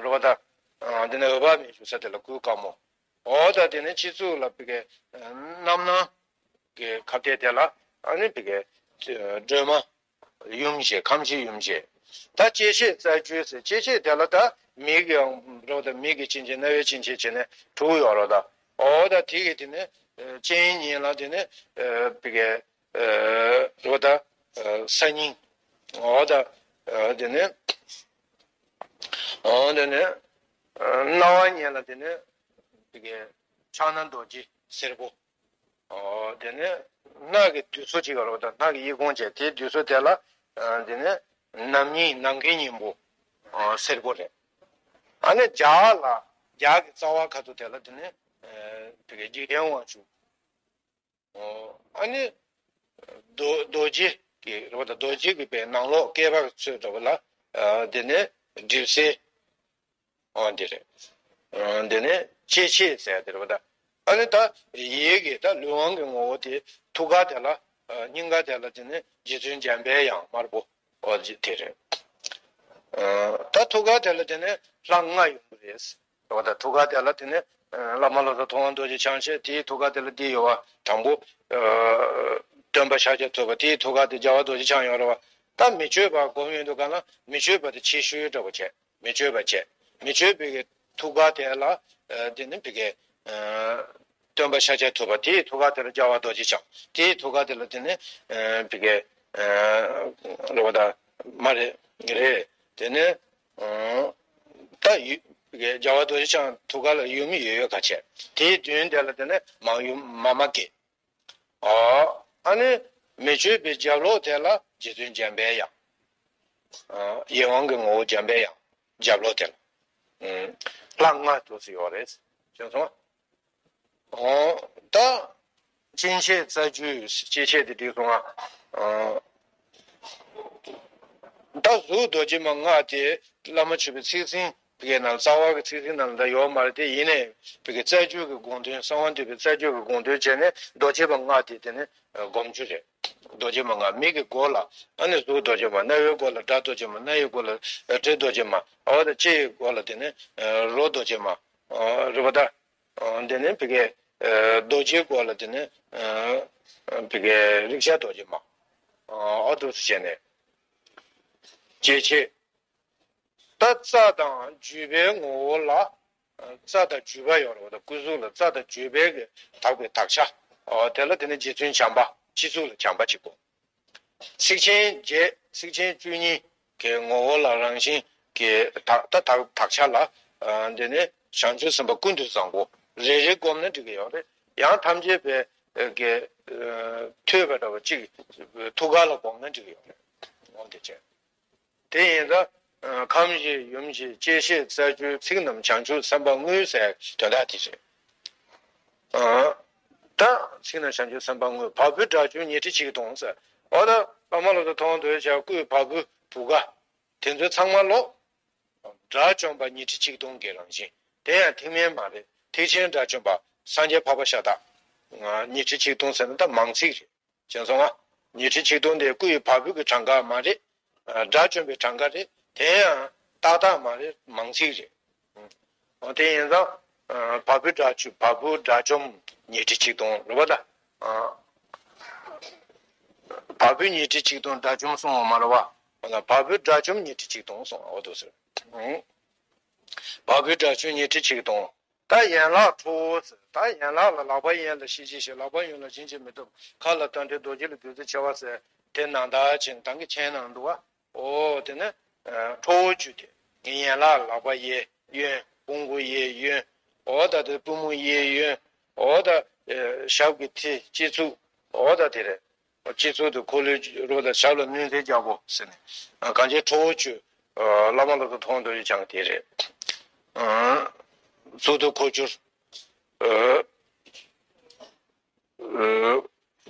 རེད་པ། ད་འདི་ནི་འོད་དཔག་མེད་བཞུགས་ས་དེ་ལ་གོས་དཀར་མོ། འོ་ད་དེ་ནི་སྤྱི་གཙུག་ལ་བི་གའི་རྣམ་སྣང་གི་ཁ་གཏད་དེ་ལ་ཨ་ནི་བི་གའི་སྒྲོལ་མ་ཡུམ་བཞི། ཁམས་བཞི་ཡུམ་བཞི། ད་སྐྱེ་མཆེད་རྩ་རྒྱུད་ཟེར། སྐྱེ་མཆེད་དེ་ལ་ད་མིག་གི་རེད་པ། ད་མིག་གི་སྐྱེ་མཆེད། རྣ་བའི་སྐྱེ་མཆེད་བྱས་ནས་དྲུག་ཡོད་རེད་པ། ད་འོ་ད་དེ་གི་དེ་ནི་སྤྱན་གཉིས་ལ་དེ་ནི་བི་གའི་རེད་པ། ད་ས་སྙིང་། འོ་ད་དེ་ནས་འོ་དེ་ནས་རྣ་བ་གཉིས་ལ་དེ་ནས་དེ་གའི་ཕྱག་ན་རྡོ་རྗེ་སེར་པོ། འོ་དེ་ནས་སྣ་གི་བདུད་རྩི་གཅིག་ཡོད་རེད་པ། ད་སྣ་གི་གཡས་གོང་བྱས། དེའི་བདུད་རྩི་དེ་ལ་དེ་ནས་ནམ་སྙིང་། ནམ་མཁའི་སྙིང་པོ་སེར་པོ་རེད། ཨ་ནི་ལྗགས་ལ་ལྗགས་ཀྱི་རྩ་བ་ཁ་ཐུག་དེ་ལ་དེ་ནས་དེ་གའི་འཇིག་རྟེན་དབང་ཕྱུག་ཨ་ནི་རྡོ་རྡོ་རྗེ་གི་རེད་པ། ད་རྡོ་རྗེ་གི་པའི་ནང་ལོགས་བསྐལ་པ་གི་ཚོད་འདྲ་པོ་ལ་དེ་ནས་སྒྲིབ་སེལ། འོ་འདི་རེད། དེ་ནས་སྐྱེ་མཆེད་ཟེར་དེ་རེད་པ། ད་ཨ་ནི་ད་ཡིད་ཀྱི་ད་ལུས་དབང་གི་ངོ་བོ་དེ་ཐུགས་ཀ་དེ་ལ་སྙིང་ག་དེ་ལ་དེ་ནས་རྗེ་བཙུན་འཇམ་པའི་དབྱངས་དམར་པོ། འོ་དེ་རེད། ད་ཐུགས་ཀ་དེ་ལ་དེ་ནས་ལྷ་ལྔ་ཡོང་གི་རེད། འོ་ད་ཐུགས་ཀ་དེ་ལ་དེ་ནས་བླ་མ་བློ་བཟང་ཐུབ་དབང་རྡོ་རྗེ་འཆང་བྱས། དེའི་ཐུགས་ཀ་དེ་ལ་འདི་ཡོད་པ། དང་པོ་སྟོན་པ་ཤཱཀྱ་ཐུབ་པ། དེའི་ཐུགས་ཀ་དེ་རྒྱལ་བ་རྡོ་རྗེ་འཆང་ཡོད་རེད་པ། ད་མི་བསྐྱོད་པ་སྒོམ་ཡོང་དུས་ག་ལ་མི་བསྐྱོད་པ་དེ་ཕྱི་བཤོལ་འདྲ་པོ་བྱས། མི་བསྐྱོད་པ་བྱས། མི་བསྐྱོད་པའི་གི་ཐུགས་ཀ་དེ་ལ་ཨ་དེ་ནི་བི་གའི་ཨ་སྟོན་པ་ཤཱཀྱ་ཐུབ་པ་དེའི་ཐུགས་ཀ་དེ་ལ་རྒྱལ་བ་རྡོ་རྗེ་འཆང་། དེའི་ཐུགས་ཀ་དེ་ལ་དེ་ནི་ཨ་བི་གའི་ཨ་རེད་པ། ད་མ་རེད་རེད། དེ་ནི་ཨ་ད་ཡུ་བི་གའི་རྒྱལ་བ་རྡོ་རྗེ་འཆང་ཐུགས་ཀ་ལ་ཡུམ་ཡོད་ཡོད་ཁ་ཆེ། དེའི་མདུན་དེ་ལ་དེ་ནི་མ་ཡུམ་མ་མ་གི་ཨ་ཨ་ནི་མི་བསྐྱོད་པའི་རྒྱབ་ལོགས་དེ་ལ་རྗེ་བཙུན་འཇམ་པའི་དབྱངས། ཨ་ཡིད་དབང་གི་ངོ་བོ་འཇམ་པའི་དབྱངས་རྒྱབ་ལོགས་དེ་ལ། ཨུམ། ལྷ་ལྔ་འདུག་སེ་ཡོད་རེད། བྱས་སོང་། ཨོ་ད་སྤྱན་ཆས་རྩ་རྒྱུད། སྤྱན་ཆས་དེ་བསྒྲིགས་སོང་ང་། ཨ་ད་གཟུགས་རྡོ་རྗེ་མ་ལྔ་དེ་བླ་མ་མཆོད་པའི་ཚིག་ཟིན། བི་གའི་ནང་རྩ་བ་གི་ཚིག་ཟིན་ནང་ལ་ད་ཡོད་མ་རེད་དེ། ཡིན་ནའི་བི་གའི་རྩ་རྒྱུད་ཀྱི་དགོངས་དོན། གསང་བ་འདུས་པའི་རྩ་རྒྱུད་ཀྱི་དགོངས་དོན་བྱས་ནས་རྡོ་རྗེ་མ་ལྔ་དེ་དེ་ནི་སྒོམ་རྒྱུ་རེད། རྡོ་རྗེ་མ་ལྔ་མིག་གི་སྒོ་ལ། ཨ་ནི་གཟུགས་རྡོ་རྗེ་མ། རྣ་བའི་སྒོ་ལ་སྒྲ་རྡོ་རྗེ་མ། སྣའི་སྒོ་ལ་དྲི་རྡོ་རྗེ་མ། འོ་ད་ལྕེའི་སྒོ་ལ་དེ་ནི་རོ་རྡོ་རྗེ་མ། རེད་པ་ད། དེ་ནི་བི་གའི་རྡོ་རྗེའི་སྒོ་ལ་དེ་ནི་བི་གའི་རེག་བྱ་རྡོ་རྗེ་མ། འོ་འདུག་སེ་བྱས་ནས་ཇེ་ཆེ། ད་རྩ་དང་བརྒྱུད་པའི་ངོ་བོ་ལ། རྩ་དང་བརྒྱུད་པ་ཡོད་རེད་པ། ད་སྐུ་གཟུགས་ལ་རྩ་དང་བརྒྱུད་པའི་གི་དག་པའི་དག་ཆ། ཨོ་དེ་ལ་དེ་ནི་རྗེ་བཙུན་བྱམས་པ། སྤྱི་གཙུག་ལ་བྱམས་པ་གཅིག་པོ། ཚིགས་ཆེན་བརྒྱད། ཚིགས་ཆེན་བཅུ་གཉིས་ཀྱི་ངོ་བོ་ལ་རང་བཞིན་གྱི་དག་ད་དག་དག་ཆ་ལ། ཨ་འདི་ནི་བྱང་ཆུབ་སེམས་དཔའ་ཀུན་ཏུ་བཟང་པོ། རེ་རེ་བསྒོམས་ན་འགྲིག་གི་ཡོད་རེད། ཡང་ཐམས་ཅད་པའི་གི་ཐོས་པ་འདྲ་བ་གཅིག་ཐུགས་ཀ་ལ་བསྒོམས་ན་འགྲིག་གི་ཡོད་རེད། འོ་དེ་བྱས། དེ་ཡིན་ཙང་། ཁམས་བཞི་ཡུམ་བཞི་སྐྱེ་མཆེད་རྩ་རྒྱུད་ཚིག་རྣམས་བྱང་ཆུབ་སེམས་དཔའ་དངོས་ཟེར་དོན་དག་དེ་རེད། ཨ། ད་ཚིག་རྣམས་བྱང་ཆུབ་སེམས་དཔའ་དངོས། བ་སྤུའི་སྒྲ་བཅུམ་ཉི་ཁྲི་ཆིག་སྟོང་ཟེར། འོ་ད་བླ་མ་ལོ་ཙཱ་ཐུབ་དབང་རྡོ་རྗེ་འཆང་སྐུའི་བ་སྤུ་བུ་ག་དེ་ཚོ་ཚང་མ་ལོ། སྒྲ་བཅོམ་པ་ཉི་ཁྲི་ཆིག་སྟོང་གི་རང་བཞིན། དེ་ཡང་ཐེག་དམན་མ་རེད། ཐེག་ཆེན་སྒྲ་བཅོམ་པ་སངས་རྒྱས་འཕགས་པ་ཤ་སྟག་ཉི་ཁྲི་ཆིག་སྟོང་ཟེར་ན་ད་མང་ཚིག་རེད། བྱས་སོང་ང་། ཉི་ཁྲི་ཆིག་སྟོང་དེ་སྐུ་ཡི་བ་སྤུ་གི་གྲངས་ཀ་མ་རེད། ཨ་དགྲ་བཅོམ་པའི་གྲངས་ཀ་རེད། དེ་ཡང་ཏག་ཏག་མ་རེད། མང་ཚིག་རེད། ཨ་དེ་ཡིན་ཙང་། ཨ་བ་སྤུ་དགྲ་བཅོམ། བ་སྤུ་དགྲ་བཅོམ་ཉི་ཁྲི་ཆིག་སྟོང་རེད་པ་ད། ཨ་བ་སྤུ་ཉི་ཁྲི་ཆིག་སྟོང་དགྲ་བཅོམ་གསུངས་པ་མ་རེད་པ། བ་སྤུ་དགྲ་བཅོམ་ཉི་ཁྲི་ཆིག་སྟོང་གསུངས་པ་འོ་འདུག་ཟེར། ཨང་། བ་སྤུ་དགྲ་བཅོམ་ཉི་ཁྲི་ཆིག་སྟོང་། ད་ཡན་ལག་ཁྲོ་བོ་ཟེར། ད་ཡན་ལག་ལ་ལག་པ་ཡན་ལ་ཤེས་བྱའི་ཞིང་། ལག་པ་གཡོན་ལ་བྱིན་གྱིས་མི་རློབ། ཁ་ལ་རྟ་མགྲིན་རྡོ་རྗེ་ལ་བདུད་རྩི་འཆང་བ་ཟེར། དེ་ནང་ལྟར་བྱས་ནས་ད་གིན་མཆན་ནང་འདུག་པ། འོ་དེ་ནི་ཁྲོ་བོ་བཅུ་དེ། ཡན་ལག་ལག་པ་གཡས་གཡོན། དཔུང་མགོ་གཡས་གཡོན། འོ་ད་དེ་པུས་མོ་གཡས་གཡོན། འོ་ད་ཞབས་ཀྱི་མཐིལ་སྤྱི་གཙུག་འོ་ད་དེ་རེད། སྤྱི་གཙུག་ཏུ་འཁོར་ལོས་སྒྱུར་བ་དང་། ཞབས་ལ་གནོད་འཚེའི་རྒྱལ་པོ་ཟེར་ནས། གངས་ཅན་ཁྲོ་བོ་བཅུ། བླ་མ་ལོ་ཙཱ་ཐུབ་དབང་རྡོ་རྗེ་འཆང་གི་དེ་རེད། གཙུག་ཏུ་འཁོར་སྒྱུར།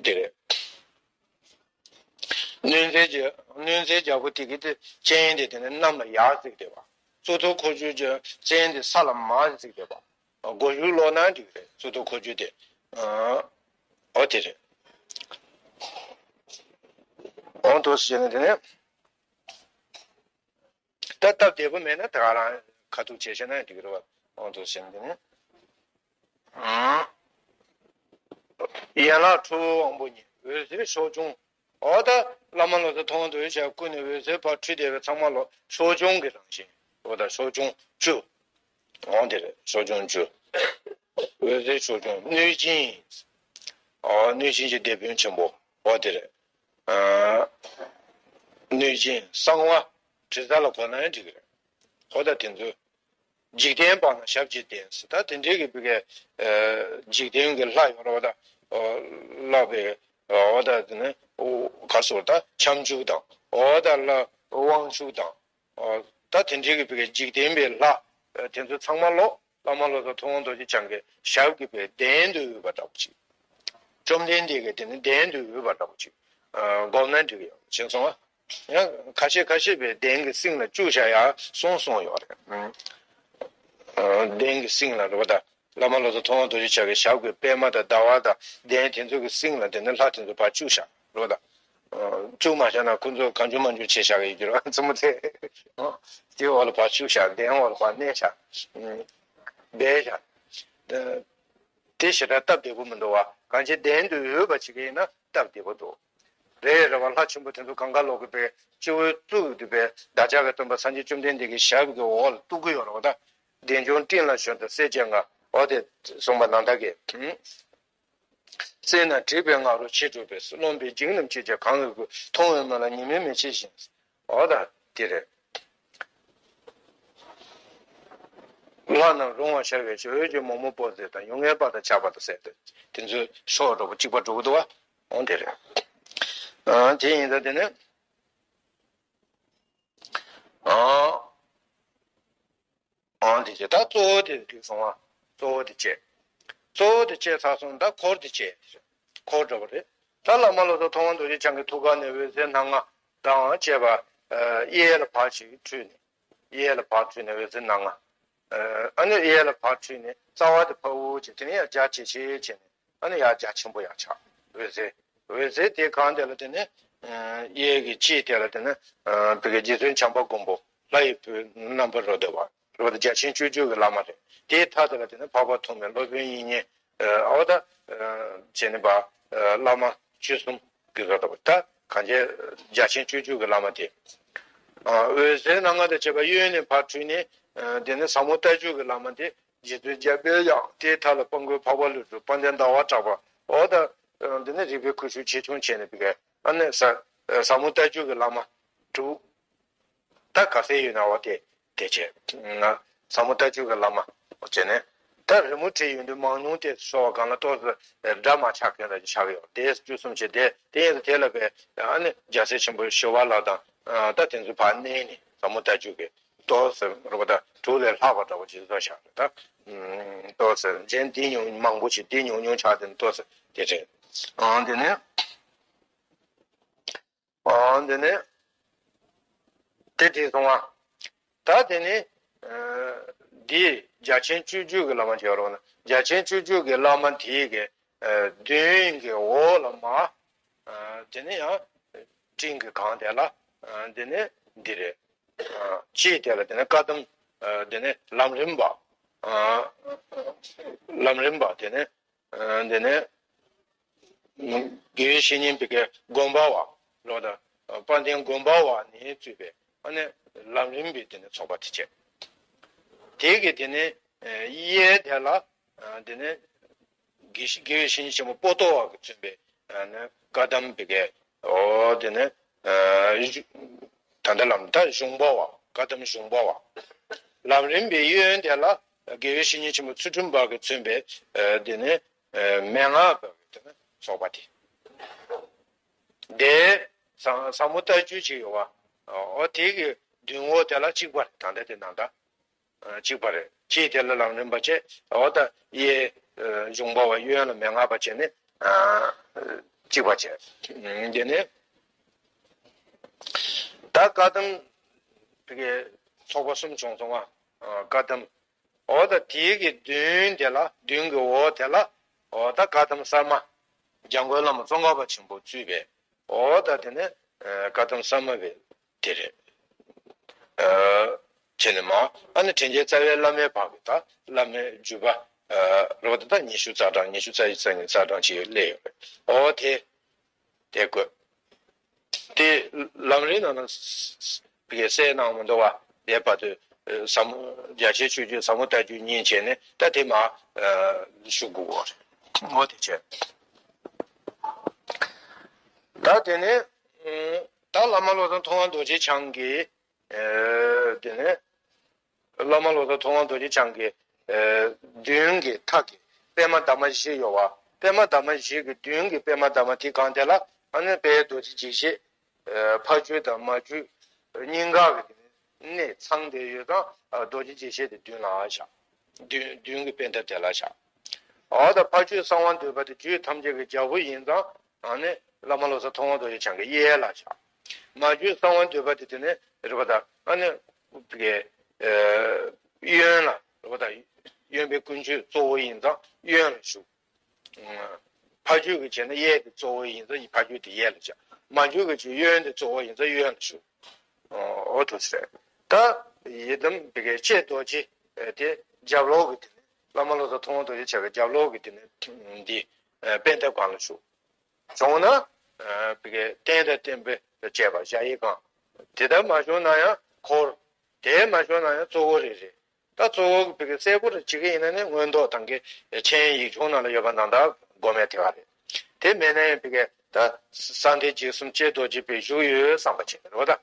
དེ་རེད། གནོད་འཚེའི་རྒྱལ་གནོད་འཚེའི་རྒྱལ་པོ་དེ་གི་དེ་སྤྱན་དེ་དེ་ནས་གནམ་ལ་ཡར་གཟིགས་བསྡད་པ། གཙུག་ཏུ་འཁོར་སྒྱུར་གྱི་སྤྱན་དེ་ས་ལ་མར་གཟིགས་བསྡད་པ། སྒོ་གཞུག་ལོག་ན་འགྲིག་རེད། གཙུག་ཏུ་འཁོར་སྒྱུར་དེ། ཨ་འོ་དེ་རེད། འོང་དུ་ཟེར་ནས་དེ་ནས། ད་སྟབས་བདེ་པོ་མེད་ན་ད་ག་རང་ཁ་ཐུག་བྱས་བྱས་ན་འགྲིག་རེད་པ། འོང་དུ་ཟེར་ནས་དེ་ནས། ཨང་། ཡན་ལག་ཁྲོ་བོའི་དབང་པོ་ཉིད། འོད་ཟེར་སྲོག་ཆུང་། འོ་ད་བླ་མ་ལོ་ཙཱ་ཐུབ་དབང་རྡོ་རྗེ་འཆང་སྐུ་ནས་འོད་ཟེར་ཕར་འཕྲོས་བསྡད་པའི་ཚང་མ་ལོ་སྲོག་ཆུང་གི་རང་བཞིན། འོ་ད་སྲོག་ཆུང་བཅུ། འོ་དེ་རེད། སྲོག་ཆུང་བཅུ། འོད་ཟེར་སྲོག་ཆུང་། གནོད་སྦྱིན། འོ་གནོད་སྦྱིན་གྱི་སྡེ་དཔོན་ཆེན་པོ། འོ་དེ་རེད། ཨ་གནོད་སྦྱིན་གསང་བ། དྲི་ཟ་ལ་གོ་ན་ཡང་འགྲིག་གི་རེད། འོ་ད་དེ་ཚོ། འཇིག་རྟེན་པ་ན་ཞབས་ཀྱིས་བརྟེན་ཟེར། ད་དེ་འདྲའི་གི་བི་གའི་འཇིག་རྟེན་གྱི་ལྷ་ཡོད་རེད་པ། ད་ལྷ་བི་འོ་ད་དེ་ནི་ག་སོ་ད་ཁྱབ་འཇུག་དང་། འོ་ད་ལྷ་དབང་ཕྱུག་དང་། ད་དེ་འདྲའི་གི་བི་གའི་འཇིག་རྟེན་པའི་ལྷ། དེ་ཚོ་ཚང་མ་ལོ་བླ་མ་ལོ་ཙཱ་ཐུབ་དབང་རྡོ་རྗེ་འཆང་གི་ཞབས་ཀྱི་བི་གའི་གདན་དུ་ཡོད་པ་འདྲ་པོ་ཅིག་བཅོམ་ལྡན་འདས་ཀྱི་དེ་ནི་གདན་དུ་ཡོད་པ་འདྲ་པོ་ཅིག་བསྒོམས་ན་འགྲིག་གི་ཡོད་བྱས་སོང་ང་། ཡང་ཁ་ཤས་ཁ་ཤས་པའི་གདན་གྱི་སེང་ལ་བཅུག་བཞག་ཡ་གསུངས་གསུངས་ཡོད་རེད། ཨ་གདན་གྱི་སེང་ལ་རེད་པ། ད་བླ་མ་ལོ་ཙཱ་ཐུབ་དབང་རྡོ་རྗེ་འཆང་གི་ཞབས་ཀྱི་པད་མ་དང་ཟླ་བ་དང་གདན་དེ་ཚོ་གི་སེང་ལ་དེ་ནས་ལྷ་དེ་ཚོ་ཕར་བཅུག་བཞག་རེད་པ། ད་བཅུག་མ་བཞག་ན་ཁོ་ཚོ་གང་བྱུང་མང་བྱུང་བྱས་བཞག་གི་ཡོད་རེད་པ། མཚན་མོ་དེ་དེའི་འོག་ལ་ཕར་བཅུག་བཞག་གདན་འོག་ལ་ཕར་གནས་བཞག་སྦས་བཞག་དེ་ཞེ་དྲག་སྟབས་བདེ་པོ་མི་འདུག་པ། གང་ཅི་གདན་དུ་ཡོད་པ་ཅིག་ཡིན་ན་སྟབས་བདེ་པོ་འདུག་རེད་རེད་བ། ལྷ་ཆེན་པོ་དེ་ཚོ་གང་ག་ལོག་གི་པའི་སྤྱི་བོའི་གཙུག་ཏུ་པའི་བདག་ཅག་གི་སྟོན་པ་སངས་རྒྱས་བཅོམ་ལྡན་འདས་ཀྱི་ཞབས་ཀྱི་འོག་ལ་གཏུག་གི་ཡོད་རེད་བ། ད་བདེ་འབྱུང་སྤྲིན་ལ་ཞོན་ཏེ་སྲས་བཅས་ལྔ་འོ་དེ་གསུངས་པ་ནང་ལྟར་གྱི། སྲས་རྣམས་བྲིས་པའི་ང་རོ་ཕྱི་སྒྲུབ་པས། རློམ་པའི་འཇིགས་རྣམས་ཅི་བྱ་གང་གིས་བསྐུལ། མཐོང་བས་མ་ལགས་ཉི་མའི་མེ་ལྕེ་བཞིན། འོ་ད་དེ་རེད། ལྷ་རྣམས་རུང་བར་ཤར་བའི་ཕྱིར། འོད་ཀྱི་མོག་མོག་པོ་ཟེར་དང་། ཡུལ་ངན་པ་དང་ཆགས་པ་དང་ཟེར་ཏེ་དེ་ཚོའི་ཕྱོགས་འགྲོ་པོ་གཅིག་པ་འགྲོ་གི་འདུག་བ། འོང་དེ་རེད། ཨ་དེ་ཡིན་ད་དེ་ནི་ཨ་ཨང་དེ་བྱས། ད་གཙོ་བོ་དེ་དུས་སོང་བ། གཙོ་བོ་དེ་བྱས། གཙོ་བོ་དེ་བྱས་ཚར་སོང་། ད་འཁོར་དེ་བྱས། འཁོར་འགྲོ་བ་རེད། ད་བླ་མ་བློ་བཟང་མཐོང་བ་རྡོ་རྗེ་འཆང་གི་ཐུགས་ཀ་ནས་འོད་ཟེར་སྣ་ལྔ་དང་བཅས་པ་གཡས་ལ་ཕར་ཅིག་འཕྲོས་ནས། གཡས་ལ་ཕར་འཕྲོས་ནས་འོད་ཟེར་སྣ་ལྔ། ཨ་ནི་གཡས་ལ་ཕར་འཕྲོས་ནས་རྩ་བ་དེ་ཕར་འུར་བྱས། དེ་ནས་ཡར་རྒྱ་ཇེ་ཆེ་བྱས་ནས། ཨ་ནི་ཡར་རྒྱ་ཆེན་པོ་ཡར་ཆགས། འོད་ཟེར། འོད་ཟེར་དེ་གང་དེ་ལ་དེ་ནི་གཡས་ཀྱི་དཀྱིལ་དེ་ལ་དེ་ནི་བོད་ཀྱི་རྗེ་བཙུན་བྱམས་པ་མགོན་པོ་ལྷ་ཡི་བུའི་རྣམ་པར་རོལ་བསྡད་པ། རོལ་བསྡད་རྒྱ་ཆེན་སྤྱོད་བརྒྱུད་ཀྱི་བླ་མ་རེད། དེའི་མཐའ་དེ་ལ་དེ་ནི་འཕགས་པ་ཐོགས་མེད་སློབ་དཔོན་དབྱིག་གཉེན། ཨ་བ་ད་བྱས་ནས་པ་བླ་མ་བཅུ་གསུམ་གྱི་རོལ་བསྡད་པ། ད་གང་བྱས་རྒྱ་ཆེན་སྤྱོད་བརྒྱུད་ཀྱི་བླ་མ་དེ། འོད་ཟེར་སྣ་ལྔ་དང་བཅས་པ་གཡོན་ནས་ཕར་འཕྲོས་ནས། དེ་ནི་ཟབ་མོ་ལྟ་བརྒྱུད་ཀྱི་བླ་མ་དེ། རྗེ་བཙུན་རྒྱལ་པོའི་གཡང་། དེའི་མཐའ་ལ་དཔལ་མགོན་འཕགས་པ་ཀླུ་སྒྲུབ། དཔལ་ལྡན་ཟླ་བ་གྲགས་པ། འོ་ད་འདི་ནི་རིག་པའི་ཁུ་བྱུག་ཆེ་ཆུང་བྱས་ནས་པའི་ག་ཨ་ནི་ཟབ་ཟབ་མོ་ལྟ་བརྒྱུད་ཀྱི་བླ་མ་དྲུག་ད་ག་ཚད་ཡོད་ན་འོ་དེ་དེ་བྱས། ཟབ་མོ་ལྟ་བརྒྱུད་ཀྱི་བླ་མ་བྱས་ནས། ད་རི་མོ་བྲིས་ཡོང་དུས་མང་ཉུང་དེ་སོགས་སྒང་ལ་ཏོག་ཙམ་འདྲ་མ་ཆགས་མཁན་ལ་ཆགས་ཡོད། དེ་བཅུ་གསུམ་བྱས་དེ་དེ་ཡིན་དུས་དེ་ལ་པའི་ཨ་ནི་རྒྱལ་སྲས་ཆེན་པོ་ཞི་བ་ལྷ་དང་། ད་དེ་ཚོ་ཕར་མནན་ནས་ཟབ་མོ་ལྟ་བརྒྱུད་ཀྱི། ཏོག་ཙམ་རོ་པ་ད་དྲུག་ལས་ལྷག་པ་འདྲ་བོ་ཅིག་བཟོ་བཞག་རེད་ད། ཏོག་ཙམ་གཞན་འདི་ཉུང་མང་པོ་ཞིག་འདི་ཉུང་ཉུང་ཆགས་དེ་ནི་ཏོག་ཙམ་དེ་རེད། ཨང་དེ་ནས་ཨང་དེ་ནས་དེ་དེ་སོང་ང་། ད་དེ་ནས་འདི་རྒྱ་ཆེན་སྤྱོད་བརྒྱུད་ཀྱི་བླ་མ་བྱས་རོགས་ན། རྒྱ་ཆེན་སྤྱོད་བརྒྱུད་ཀྱི་བླ་མ་དེའི་གི་མདུན་གྱི་འོག་ལ་མ། དེ་ནས་ཡང་སྤྲིན་གྱི་གང་དེ་ལ། དེ་ནས་འདི་རེད། ཕྱིའི་དེ་ལ་དེ་ནས་བཀའ་གདམས། དེ་ནས་ལམ་རིམ་པ། ལམ་རིམ་པ་དེ་ནས་དེ་ནས་དགེ་བའི་བཤེས་གཉེན་པའི་གི་དགོན་པ་བ་ལོ་ད། དཔལ་ལྡན་དགོན་པ་བ་ནས་གཙོས་པའི་ཨ་ནི་ལམ་རིམ་པའི་དེ་ནས་ཚོགས་པ་དེ་བྱས། དེ་གི་དེ་ནས་གཡས་དེ་ལ་དེ་ནས་དགེ་བཤེས་དགེ་བའི་བཤེས་གཉེན་ཆེན་མོ་པོ་ཏོ་བ་གིས་མཚོན་པའི་ཨ་ནི་བཀའ་གདམས་པའི་གི་འོ་དེ་ནས་ཨ་གཞུ་ད་ལྟ་ལམ་ད་གཞུང་པ་བ། བཀའ་གདམས་གཞུང་པ་བ། ལམ་རིམ་པའི་གཡོན་དེ་ལ་དགེ་བའི་བཤེས་གཉེན་ཆེན་མོ་ཚུལ་ཁྲིམས་པ་གིས་མཚོན་པའི་ཨ་དེ་ནས་ཨ་མན་ངག་པ་གི་དེ་ནས་ཚོགས་པ་དེ། དེ་ཟབ་ཟབ་མོ་ལྟ་བརྒྱུད་ཅིག་ཡོད་བ། འོ་དེ་གི་མདུན་ངོས་དེ་ལ་གཅིག་པ་རེད། ད་ལྟ་དེ་ནང་ད། གཅིག་པ་རེད། ཕྱིའི་དེ་ལ་ལམ་རིམ་པ་བྱས། འོ་ད་གཡས་གཞུང་པ་བ་གཡོན་ལ་མན་ངག་པ་བྱས་ནས་གཅིག་པ་བྱས། དེ་ནས་ད་བཀའ་གདམས་དེ་གའི་ཚོགས་པ་གསུམ་བྱུང་སོང་བ། བཀའ་གདམས། འོ་ད་དེའི་གི་མདུན་དེ་ལ་མདུན་གྱི་འོག་དེ་ལ་འོ་ད་བཀའ་གདམས་གསར་མ། འཇམ་མགོན་བླ་མ་ཙོང་ཁ་པ་ཆེན་པོ་གཙོས་པའི་འོ་ད་དེ་ནས་བཀའ་གདམས་གསར་མ་བའི་དེ་རེད། ཨ་བྱས་ནས་མ་ཨ་ནི་དྲིན་ཅན་རྩ་བའི་བླ་མའི་བར་གྱི་ད་བླ་མའི་བརྒྱུད་པ་ཨ་རོ་ད་ད་ཉི་ཤུ་རྩ་གྲངས་ཉི་ཤུ་རྩ་གཉིས་རྩ་གྲངས་ཅིག་སླེབས་ཡོད་རེད། འོ་དེ་དེ་དགོས། དེ་ལམ་རིམ་ནང་ན་བི་གའི་གསལ་གནང་མི་འདུག་བ། དེ་བར་དུ་ཟབ་མོ་རྒྱ་ཆེའི་ཆོས་བརྒྱུད་ཟབ་མོ་ལྟ་བརྒྱུད་གཉིས་བྱས་ནས་ད་དེ་མ་ཞུ་དགོས་རེད། འོ་དེ་བྱས། ད་དེ་ནས་ད་བླ་མ་བློ་བཟང་མཐོང་བ་རྡོ་རྗེ་འཆང་གིས་དེ་ནས་བླ་མ་བློ་བཟང་མཐོང་བ་རྡོ་རྗེ་འཆང་གིས་མདུན་གྱི་མཐའ་གི་པདྨ་འདབ་མ་བཞི་ཡོད་བ། པདྨ་འདབ་མ་བཞི་གི་མདུན་གྱི་པདྨ་འདབ་མ་དེ་གང་དེ་ལ་ཨ་ནི་དཔལ་རྡོ་རྗེ་འཇིགས་བྱེད་ཕ་རྒྱུད་དང་མ་རྒྱུད་གཉིས་ཀ་གི་གནས་ཚང་དེ་ཡོད་ཙང་རྡོ་རྗེ་འཇིགས་བྱེད་དེ་མདུན་ལ་བཞག་མདུན་མདུན་གྱི་པད་ཟླ་དེ་ལ་བཞག་འོ་ད་ཕ་རྒྱུད་གསང་བ་འདུས་པ་དེ་རྒྱུད་ཐམས་ཅད་ཀྱི་རྒྱལ་པོ་ཡིན་ཙང་ཨ་ནི་བླ་མ་བློ་བཟང་མཐོང་བ་རྡོ་རྗེ་འཆང་གི་གཡས་ལ་བཞག་མ་རྒྱུད་གསང་བ་འདུས་པ་དེ་དེ་ནས་རེད་པ། ད་ཨ་ནི་གི་གཡོན་ལ་རེད་པ། ད་གཡོན་པའི་ཀུན་སྤྱོད་གཙོ་བོ་ཡིན་ཙང་གཡོན་ལ་བཞུགས། ཕ་རྒྱུད་ཀྱི་བྱས་ན་གཡས་དེ་གཙོ་བོ་ཡིན་ཙང་ཕ་རྒྱུད་དེ་གཡས་ལ་བཞག་མ་རྒྱུད་ཀྱི་བྱས་གཡོན་དེ་གཙོ་བོ་ཡིན་ཙང་གཡོན་ལ་བཞུགས། འོ་དེ་ཟེར། ད་ཡི་དམ་དེ་གའི་ལྕེ་རྡོ་རྗེ་དེ་རྒྱབ་ལོགས་ཀྱི་དེ་ནས་བླ་མ་བློ་བཟང་མཐོང་བ་རྡོ་རྗེ་འཆང་གི་རྒྱབ་ལོགས་ཀྱི་དེ་ནས་འདི་པད་ཟླ་སྒང་ལ་བཞུགས། བྱུང་ན་ ཨ་བི་གའི་རྟེན་དང་བརྟེན་པ་བཅས་པ་གཞལ་ཡས་ཁང་། དེ་ལྟར་མ་བྱུང་ན་ཡང་འཁོར། དེ་མ་བྱུང་ན་ཡང་གཙོ་བོ་རེ་རེ། ད་གཙོ་བོ་བི་གའི་གསལ་པོ་རེ་བྱེད་ཀྱི་ཡིན་ན་ནི་མངོན་རྟོགས་དང་གི་མཆན་ཡིག་ཆུང་ནང་ལ་ཡོད་པ་ནང་ལྟར་སྒོམ་ཡས་དེ་ག་རེད། དེ་མེད་ན་ཡང་བི་གའི་ད་གསང་བདེ་འཇིགས་གསུམ་ལྕེ་རྡོ་རྗེ་པའི་བཞུགས་ཡོད་བསམ་པ་བྱེད་རེད་བ་ད།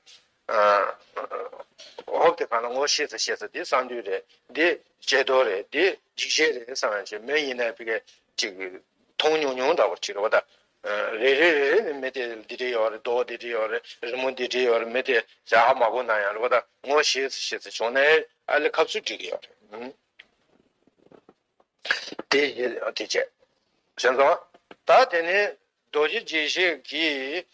ཧོབ་དེ་གང་ལ་ངོ་ཤེས་ས་ཤེས་ས་འདི་གསང་འདུས་རེད། འདི་ལྕེ་རྡོ་རེད། འདི་འཇིགས་བྱེད་རེད་བསམ་ཡང་ཅིག་མེད་ཡིན་ན་བི་གའི་ཅིག་མཐོང་ཉུང་ཉུང་འདྲ་བོ་ཅིག་རེད་བ་ད། རེ་རེ་རེ་རེ་ནི་མི་དེ་འདི་འདྲ་ཡོད་རེད། རྡོ་འདི་འདྲ་ཡོད་རེད། རི་མོ་འདི་འདྲ་ཡོད་རེད། མི་དེ་ཇ་ཧ་མ་གོ་ན་ཡང་རེད་བ་ད། ངོ་ཤེས་ས་ཤེས་ས་བྱུང་ན་ཨ་ལེ་ཁབ་སུ་འགྲིག་གི་ཡོད་རེད། དེ་ཡི་དེ་བྱས། བྱས་ཙང་། ད་དེ་ནས་རྡོ་རྗེ་འཇིགས་བྱེད་ཀྱིས་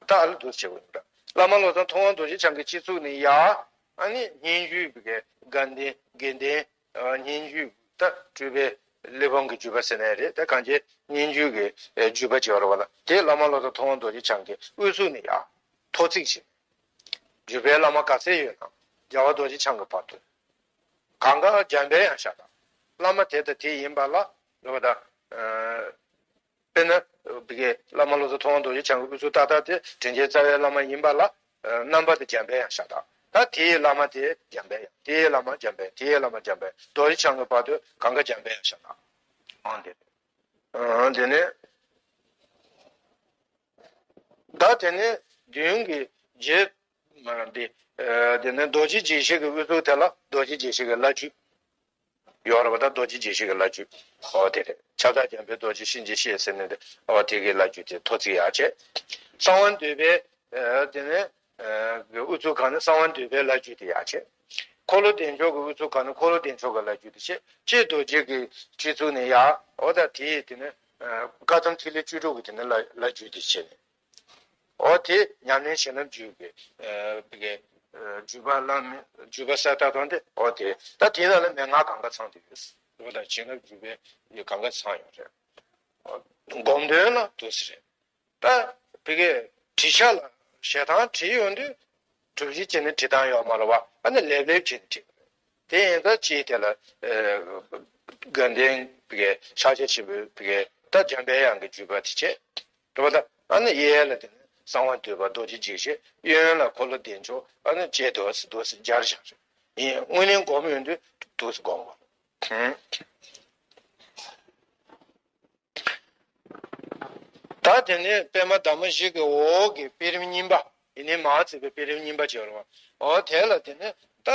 ད་ཨ་ལ་འདུག་བྱེད་དགོས་འདུག་བླ་མ་བློ་བཟང་ཐུབ་དབང་རྡོ་རྗེ་འཆང་གི་སྤྱི་གཙུག་ནས་ཡར་ཨ་ནི་སྙན་བརྒྱུད་པའི་དགའ་ལྡན་དགེ་ལྡན་སྙན་བརྒྱུད་ད་སྤྲུལ་པའི་གླེགས་བམ་གྱི་བརྒྱུད་པ་ཟེར་ནའི་རེད། ད་གང་ཅི་སྙན་བརྒྱུད་ཀྱི་བརྒྱུད་པ་བྱེད་པ་རེད་བ་ལ། དེ་བླ་མ་བློ་བཟང་ཐུབ་དབང་རྡོ་རྗེ་འཆང་གི་དབུ་གཙུག་ནས་ཡར་ཐོ་བརྩེགས་བྱས། བརྒྱུད་པའི་བླ་མ་ག་ཚད་ཡོད་ན་རྒྱལ་བ་རྡོ་རྗེ་འཆང་གི་བར་དུ། གང་ག་འཇམ་དཔལ་དབྱངས་ཤ་སྟག་བླ་མ་དེ་དང་དེ་ཡིན་པ་ལ་རེད་བ་ད། དཔེར་ན་བི་གའི་བླ་མ་བློ་བཟང་ཐུབ་དབང་རྡོ་རྗེ་འཆང་གི་དབུ་གཙུག་ཏག་ཏག་དེ་དྲིན་ཅན་རྩ་བའི་བླ་མ་ཡིན་པ་ལ། རྣམ་པ་དེ་འཇམ་དཔལ་དབྱངས་ཤ་སྟག་ད་དེའི་བླ་མ་དེ་འཇམ་དཔལ་དབྱངས། དེའི་བླ་མ་འཇམ་དཔལ། དེའི་བླ་མ་འཇམ་དཔལ། རྡོ་རྗེ་འཆང་གི་བར་དུ་གང་ག་འཇམ་དཔལ་དབྱངས་ཤ་སྟག་ཨང་དེ། ཨང་དེ་ནས། ད་དེ་ནས་མདུན་གྱི་རྗེ་མ་རང་འདི། དེ་ནས་རྡོ་རྗེ་འཇིགས་བྱེད་ཀྱི་དབུ་གཙུག་དེ་ལ་རྡོ་རྗེ་འཇིགས་བྱེད་ཀྱི་བླ་བརྒྱུད་ཡོད་རེད་བ། ད་རྡོ་རྗེ་འཇིགས་བྱེད་ཀྱི་བླ་བརྒྱུད། ཨོ་དེ་རེད། ཁྱབ་བདག་འཇམ་དཔལ་རྡོ་རྗེ་གཤིན་རྗེ་གཤེད་ཟེར་ནས་དེ་ཨོ་དེ་གི་བླ་བརྒྱུད་དེ་ཐོ་བརྩེགས་ཡར་བྱས། གསང་བ་འདུས་པའི་དེ་ནས་དབུ་གཙུག་གང་ནས་གསང་བ་འདུས་པའི་བླ་བརྒྱུད་དེ་ཡར་བྱས། འཁོར་ལོ་བདེ་མཆོག་གི་དབུ་གཙུག་གང་ནས་འཁོར་ལོ་བདེ་མཆོག་གི་བླ་བརྒྱུད་དེ་བྱས། ལྕེ་རྡོ་རྗེ་གི་སྤྱི་གཙུག་ནས་ཡར་ཨོ་ད་དེ་དེ་ནས། བཀའ་གདམས་ཐིག་ལེ་བཅུ་དྲུག་གི་དེ་ནས་བླ་བླ་བརྒྱུད་དེ་བྱས་ནས། ཨོ་དེ་ཉམས་ལེན་བྱིན་རླབས་བརྒྱུད་ཀྱི་བི་གའི་བརྒྱུད་པ་བླ་མེད་བརྒྱུད་པ་གསལ་དག་དང་དེ་ཨོ་དེ་ད་དེ་ནང་ལ་མན་ངག་གང་ག་ཚང་དུ་ཡོད། ཨོ་ད་བྱིན་རླབས་བརྒྱུད་པའི་གང་ག་ཚང་ཡོད་རེད། སྒོམ་དོན་ལ་འདུག་སེ་རེད། ད་བི་གའི་བྲིས་ཆ་ལ་ཞལ་ཐང་བྲིས་ཡོང་དུས་གྲུབ་གཞི་བྱས་ནས་བྲིས་སྟངས་ཡོད་མ་རེད་བ། ཨ་ནི་ལེབ་ལེབ་བྱས་ནས་བྲིས། དེ་ཡིན་ད་ཅིའི་ཐད་ལ། དགའ་ལྡན་བི་གའི་ཕྱག་རྒྱ་ཆེན་པོའི་བི་གའི་ད་འཇམ་པའི་དབྱངས་ཀྱི་བརྒྱུད་པ་དེ་བྱས། རེད་བ་ད། ཨ་ནི་གཡས་ལ་དེ་ནི་གསང་བ་འདུས་པ་རྡོ་རྗེ་འཇིགས་བྱེད། གཡོན་ལ་འཁོར་ལོ་བདེ་མཆོག་ཨ་ནི་ལྕེ་རྡོ་སི་རྡོ་སི་སྦྱར་བཞག་རེད། ཡིན་དངོས་གནས་སྒོམ་ཡོང་དུས་རྡོ་སི་སྒོམ་པ། ད་དེ་ནས་པདྨ་འདབ་མ་བཞི་གི་འོག་གི་པད་རིམ་གཉིས་པ། ཡིན་ནའི་མར་བརྩིགས་པའི་པད་རིམ་གཉིས་པ་བྱས་པ་རེད་བ། འོ་དེ་ལ་དེ་ནས་ད་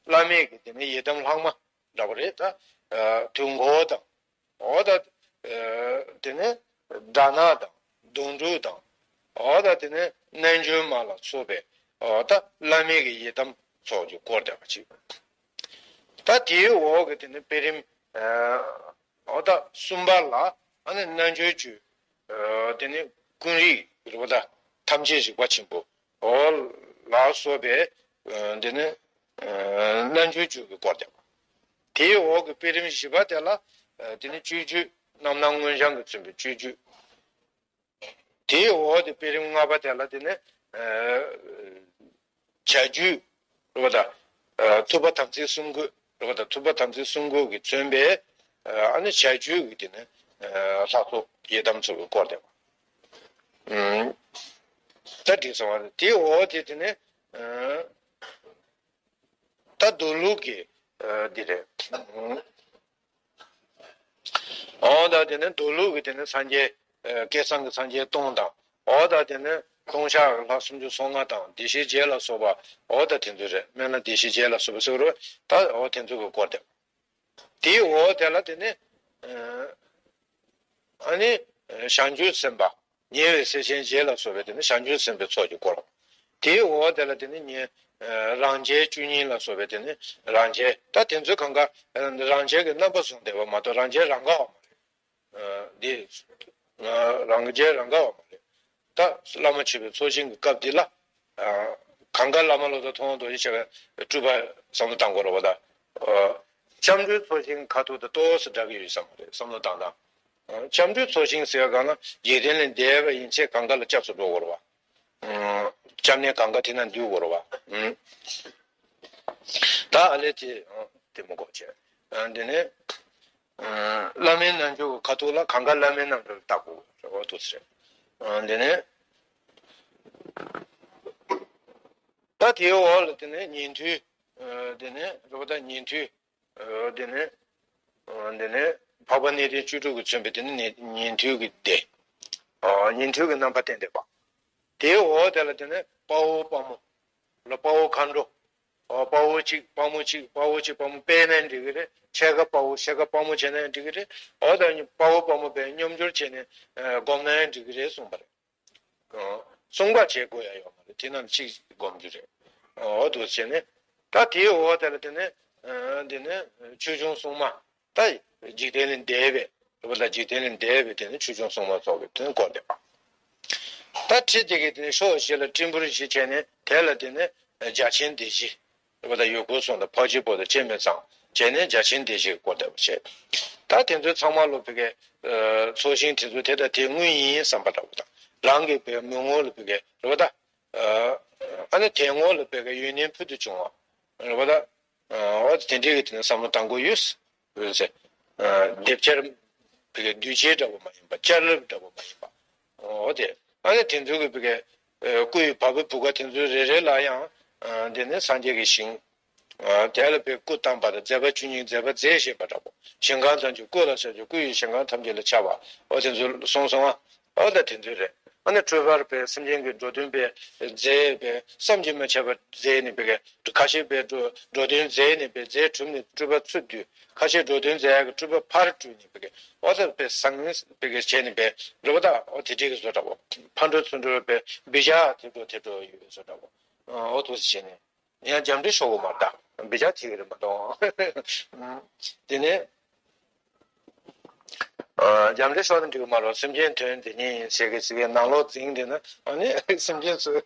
བླ་མེད་ཀྱི་དེ་ནས་ཡི་དམ་ལྷག་མ་འདྲ་པོ་རེད་ད། དུས་འཁོར་དང་། འོ་ད། དེ་ནས་དགྲ་ནག་དང་གདོང་དྲུག་དང་། འོ་ད་དེ་ནས་རྣལ་འབྱོར་མ་ལ་སོགས་པའི་འོ་ད་བླ་མེད་ཀྱི་ཡི་དམ་ཚོགས་ཀྱིས་བསྐོར་བསྡད་པ་ཅིག་ད་དེའི་འོག་གི་དེ་ནས་པད་རིམ། འོ་ད་གསུམ་པ་ལ་ཨ་ནི་རྣལ་འབྱོར་རྒྱུད། དེ་ནས་ཀུན་རིག་རེད་བ་ད། ཐམས་ཅད་རིག་པ་ཆེན་པོ། འོ་ལ་སོགས་པའི། དེ་ནས་རྣལ་འབྱོར་རྒྱུད་ཀྱིས་བསྐོར་བསྡད་པ། དེའི་འོག་གི་པད་རིམ་བཞི་པ་དེ་ལ། དེ་ནི་སྤྱོད་བརྒྱུད་རྣམ་སྣང་མངོན་བྱང་གིས་མཚོན་པའི་སྤྱོད་བརྒྱུད། དེའི་འོག་གི་པད་རིམ་ལྔ་པ་དེ་ལ་དེ་ནི། བྱ་རྒྱུད་རེད་བ་དང་། ཐུབ་པ་དམ་ཚིག་གསུམ་བཀོད་རེད་བ་དང་ཐུབ་པ་དམ་ཚིག་གསུམ་བཀོད་ཀྱིས་མཚོན་པའི། ཨ་ནི་བྱ་རྒྱུད་ཀྱི་དེ་ནི། ལྷ་ཚོགས་ཡི་དམ་ཚོགས་ཀྱིས་བསྐོར་བསྡད་པ། ད་འགྲིག་སོང་བ་རེད། དེའི་འོག་དེ་དེ་ནི། ད་མདོ་ལུགས་ཀྱི་འདི་རེད། འོ་ད་དེ་ནི་མདོ་ལུགས་ཀྱི་དེ་ནི་སངས་རྒྱས། སྐལ་བཟང་གི་སངས་རྒྱས་སྟོང་དང་། འོ་ད་དེ་ནི་ལྟུང་བཤགས་ལྷ་སུམ་ཅུ་སོ་ལྔ་དང་བདེ་གཤེགས་བརྒྱད་ལ་སོགས་པ། འོ་ད་དེ་ཚོ་རེད། སྨན་བླ་བདེ་གཤེགས་བརྒྱད་ལ་སོགས་པ་ཟེར་བ་རེད། ད་འོ་དེ་ཚོ་གི་སྐོར་དེ། དེའི་འོག་དེ་ལ་དེ་ནི། ཨ་ནི། བྱང་ཆུབ་སེམས་དཔའ། ཉེ་བའི་སྲས་ཆེན་བརྒྱད་ལ་སོགས་པའི་དེ་ནི་བྱང་ཆུབ་སེམས་དཔའི་ཚོགས་ཀྱིས་བསྐོར་བ། དེའི་འོག་དེ་ལ་དེ་ནི་ཉེ། རང་རྒྱལ་བཅུ་གཉིས་ལ་སོགས་པའི་དེ་ནི་རང་རྒྱལ། ད་དེ་ཚོའི་གང་ག་རང་རྒྱལ་གྱི་རྣམ་པ་བཟུང་བསྡད་པ་མ་གཏོགས་རང་རྒྱལ་རང་ག་བ་མ་རེད། འདི། རང་རྒྱལ་རང་ག་བ་མ་རེད། ད་བླ་མ་མཆོད་པའི་ཚོགས་ཞིང་གི་སྐབས་འདི་ལ། གང་ག་བླ་མ་བློ་བཟང་ཐུབ་དབང་རྡོ་རྗེ་འཆང་གི་སྤྲུལ་པ་བསམ་བློ་བཏང་དགོས་རེད་བ་ད། སྐྱབས་འགྲོའི་ཚོགས་ཞིང་ཁ་ཐུག་དང་ཏོག་ཙམ་འདྲ་གི་ཡོད་བསམ་གི་རེད་བསམ་བློ་བཏང་དང་། སྐྱབས་འགྲོའི་ཚོགས་ཞིང་ཟེར་བ་གང་ན་འཇིག་རྟེན་ལས་འདས་པ་ཡན་ཆད་གང་ག་ལ་སྐྱབས་སུ་འགྲོ་དགོས་རེད་བ། སྐྱབས་གནས་གང་ག་དེ་ན་འདུས་དགོས་རེད་བ། ད་ཨ་ལས་དེ་དེ་མོ་གོ་བྱས། འདི་ནས། བླ་མའི་རྣལ་འབྱོར་གྱི་ཁ་ཐུག་ལ་གང་ག་བླ་མའི་རྣལ་འབྱོར་བཏགས་དགོས་རེད་བ་འདུག་ཟེར། འདི་ནི། ད་དེའི་འོག་ལ་དེ་ནི་ཉན་ཐོས། དེ་ནི་རེད་པ། ད་ཉན་ཐོས། དེ་ནི། དེ་ནི་འཕགས་པ་གནས་བརྟན་བཅུ་དྲུག་གིས་མཚོན་པའི་དེ་ནི་ཉན་ཐོས་ཀྱི་སྡེ། ཉན་ཐོས་ཀྱི་རྣམ་པ་བསྟན་བསྡད་པ། དེའི་འོག་དེ་ལ་དེ་ནི་དཔའ་བོ་དཔའ་མོ། ལ་དཔའ་བོ་མཁའ་འགྲོ། དཔའ་བོ་གཅིག་དཔའ་མོ་གཅིག་དཔའ་བོ་གཅིག་དཔའ་མོ་སྤེལ་ནའི་འགྲིག་གི་རེད། ཕྱེད་ཀ་དཔའ་བོ་ཕྱེད་ཀ་དཔའ་མོ་བྱས་ནའི་འགྲིག་གི་རེད། འོ་ད་དཔའ་བོ་དཔའ་མོ་སྤེལ་མཉམ་སྦྱོར་བྱས་ནས་བསྒོམས་ནའི་འགྲིག་གི་རེད་གསུངས་པ་རེད། གསུམ་ཀ་བྱེད་དགོས་ཡ་ཡོད་མ་རེད། དེ་རྣམས་གཅིག་སྒོམ་རྒྱུ་རེད། འོ་འདུག་བྱས་ནས། ད་དེའི་འོག་དེ་ལ་དེ་ནས། འདི་ནས་ཆོས་སྐྱོང་སྲུང་མ། ད་འཇིག་རྟེན་ལས་འདས་པའི་རེད་པ། ད་འཇིག་རྟེན་ལས་འདས་པའི་དེ་ནས་ཆོས་སྐྱོང་སྲུང་མ་སོགས་ཀྱི་དེ་ནས་བསྐོར་བསྡད་པ། ད་ཁྲི་དེ་གའི་དེ་ནས་ཕྱོགས་བཞི་ལ་སྤྲིན་ཕུང་བཞི་བྱས་ནས་དེ་ལ་དེ་ནས་རྒྱ་ཆེན་སྡེ་བཞི། རེད་པ། ད་ཡུལ་འཁོར་གསུམ་དང་འཕགས་བྱེད་པོ་དང་སྤྱན་མི་གཙང་བྱས་ནས་རྒྱ་ཆེན་སྡེ་བཞི་བསྐོར་བསྡད་པ་བྱས། ད་དེ་ཚོའི་ཚང་མ་ལོ་བི་གའི་ཚོགས་ཞིང་དེ་ཚོ་དེ་ད་དེ་དངོས་ཡིན་བསམ་པ་འདྲ་པོ་དང་། རང་གི་བའི་མི་ངོ་ལ་བི་གའི་རེད་པ། ད་ཨ་ནི་དེ་ངོ་ལ་བི་གའི་ཡོན་ཏན་ཕུལ་དུ་བྱུང་བ་རེད་པ། ད་འོ་དེ་འདྲའི་གི་དེ་ནས་བསམ་བློ་བཏང་དགོས་ཡོད། འོད་ཟེར། ལྡེབ་སྦྱར་བི་གའི་གདུལ་བྱའི་འདྲ་པོ་མ་ཡིན་པ། སྦྱར་ལེབ་འདྲ་པོ་མ་ཡིན་པ། འོ་དེ། ཨ་ནི་དེ་ཚོ་གི་བི་གའི་སྐུ་ཡི་བ་སྤུའི་བུ་ག་དེ་ཚོའི་རེ་རེ་ལ་ཡང་། དེ་ནི་སངས་རྒྱས་ཀྱི་ཞིང་། དེ་ལ་བི་གའི་སྐུ་བལྟམས་པ་དང་མཛད་པ་བཅུ་གཉིས་མཛད་པ་མཛད་བཞེས་པ་འདྲ་པོ། ཞིང་ཁམས་ཐམས་ཅད་སྐུ་ལ་ཕྱག་བྱ་སྐུ་ཡི་ཞིང་ཁམས་ཐམས་ཅད་ལ་ཕྱག་པ། འོ་དེ་ཚོ་གསུངས་སོང་ང་། འོ་ད་དེ་ཚོ་རེད། ཨ་ནི་སྤྲུལ་པར་བི་སེམས་ཅན་གྱི་འགྲོ་དོན་བི་མཛད་པའི་བསམ་གྱིས་མི་ཁྱབ་པ་མཛད་ནས་བི་གའི་ཁ་ཤས་བི་འགྲོ་འགྲོ་དོན་མཛད་ནས་བི་མཛད་གྲུབ་ནས་སྤྲུལ་པ་ཚུར་བསྡུས། ཁ་ཤས་འགྲོ་དོན་མཛད་ཡག་གི་སྤྲུལ་པ་ཕར་སྤྲུལ་ནས་བི་གའི་འོ་ད་བི་བཟང་ངན་བི་གའི་བྱས་ནས་བི་རེད་པ། ད་འོ་དེ་འདྲའི་གི་བཟོ་འདྲ་པོ། ཕར་འགྲོ་ཚུར་འགྲོ་བི་བི་ཇ་དེ་འགྲོ་དེ་འགྲོ་ཡོད་བཟོ་འདྲ་པོ། འོ་འདུག་སེ་བྱས་ནས། ཡང་རྒྱ་འགྲེལ་ཤོག་གོ་མ་རེད། ད་བི་ཇ་དེ་གི་རེད་མ་གཏོགས། དེ་ནས། རྒྱ་འགྲེལ་ཤོག་ནི་འགྲིག་གི་མ་རེད། སེམས་ཅན་དོན་དེ་ཉིད་ཡིན་ཟེར་གི་ཟེར་གི་ནང་ལོགས་འཛིང་དེ་ན་ཨ་ནི་སེམས་ཅན་ཚོ།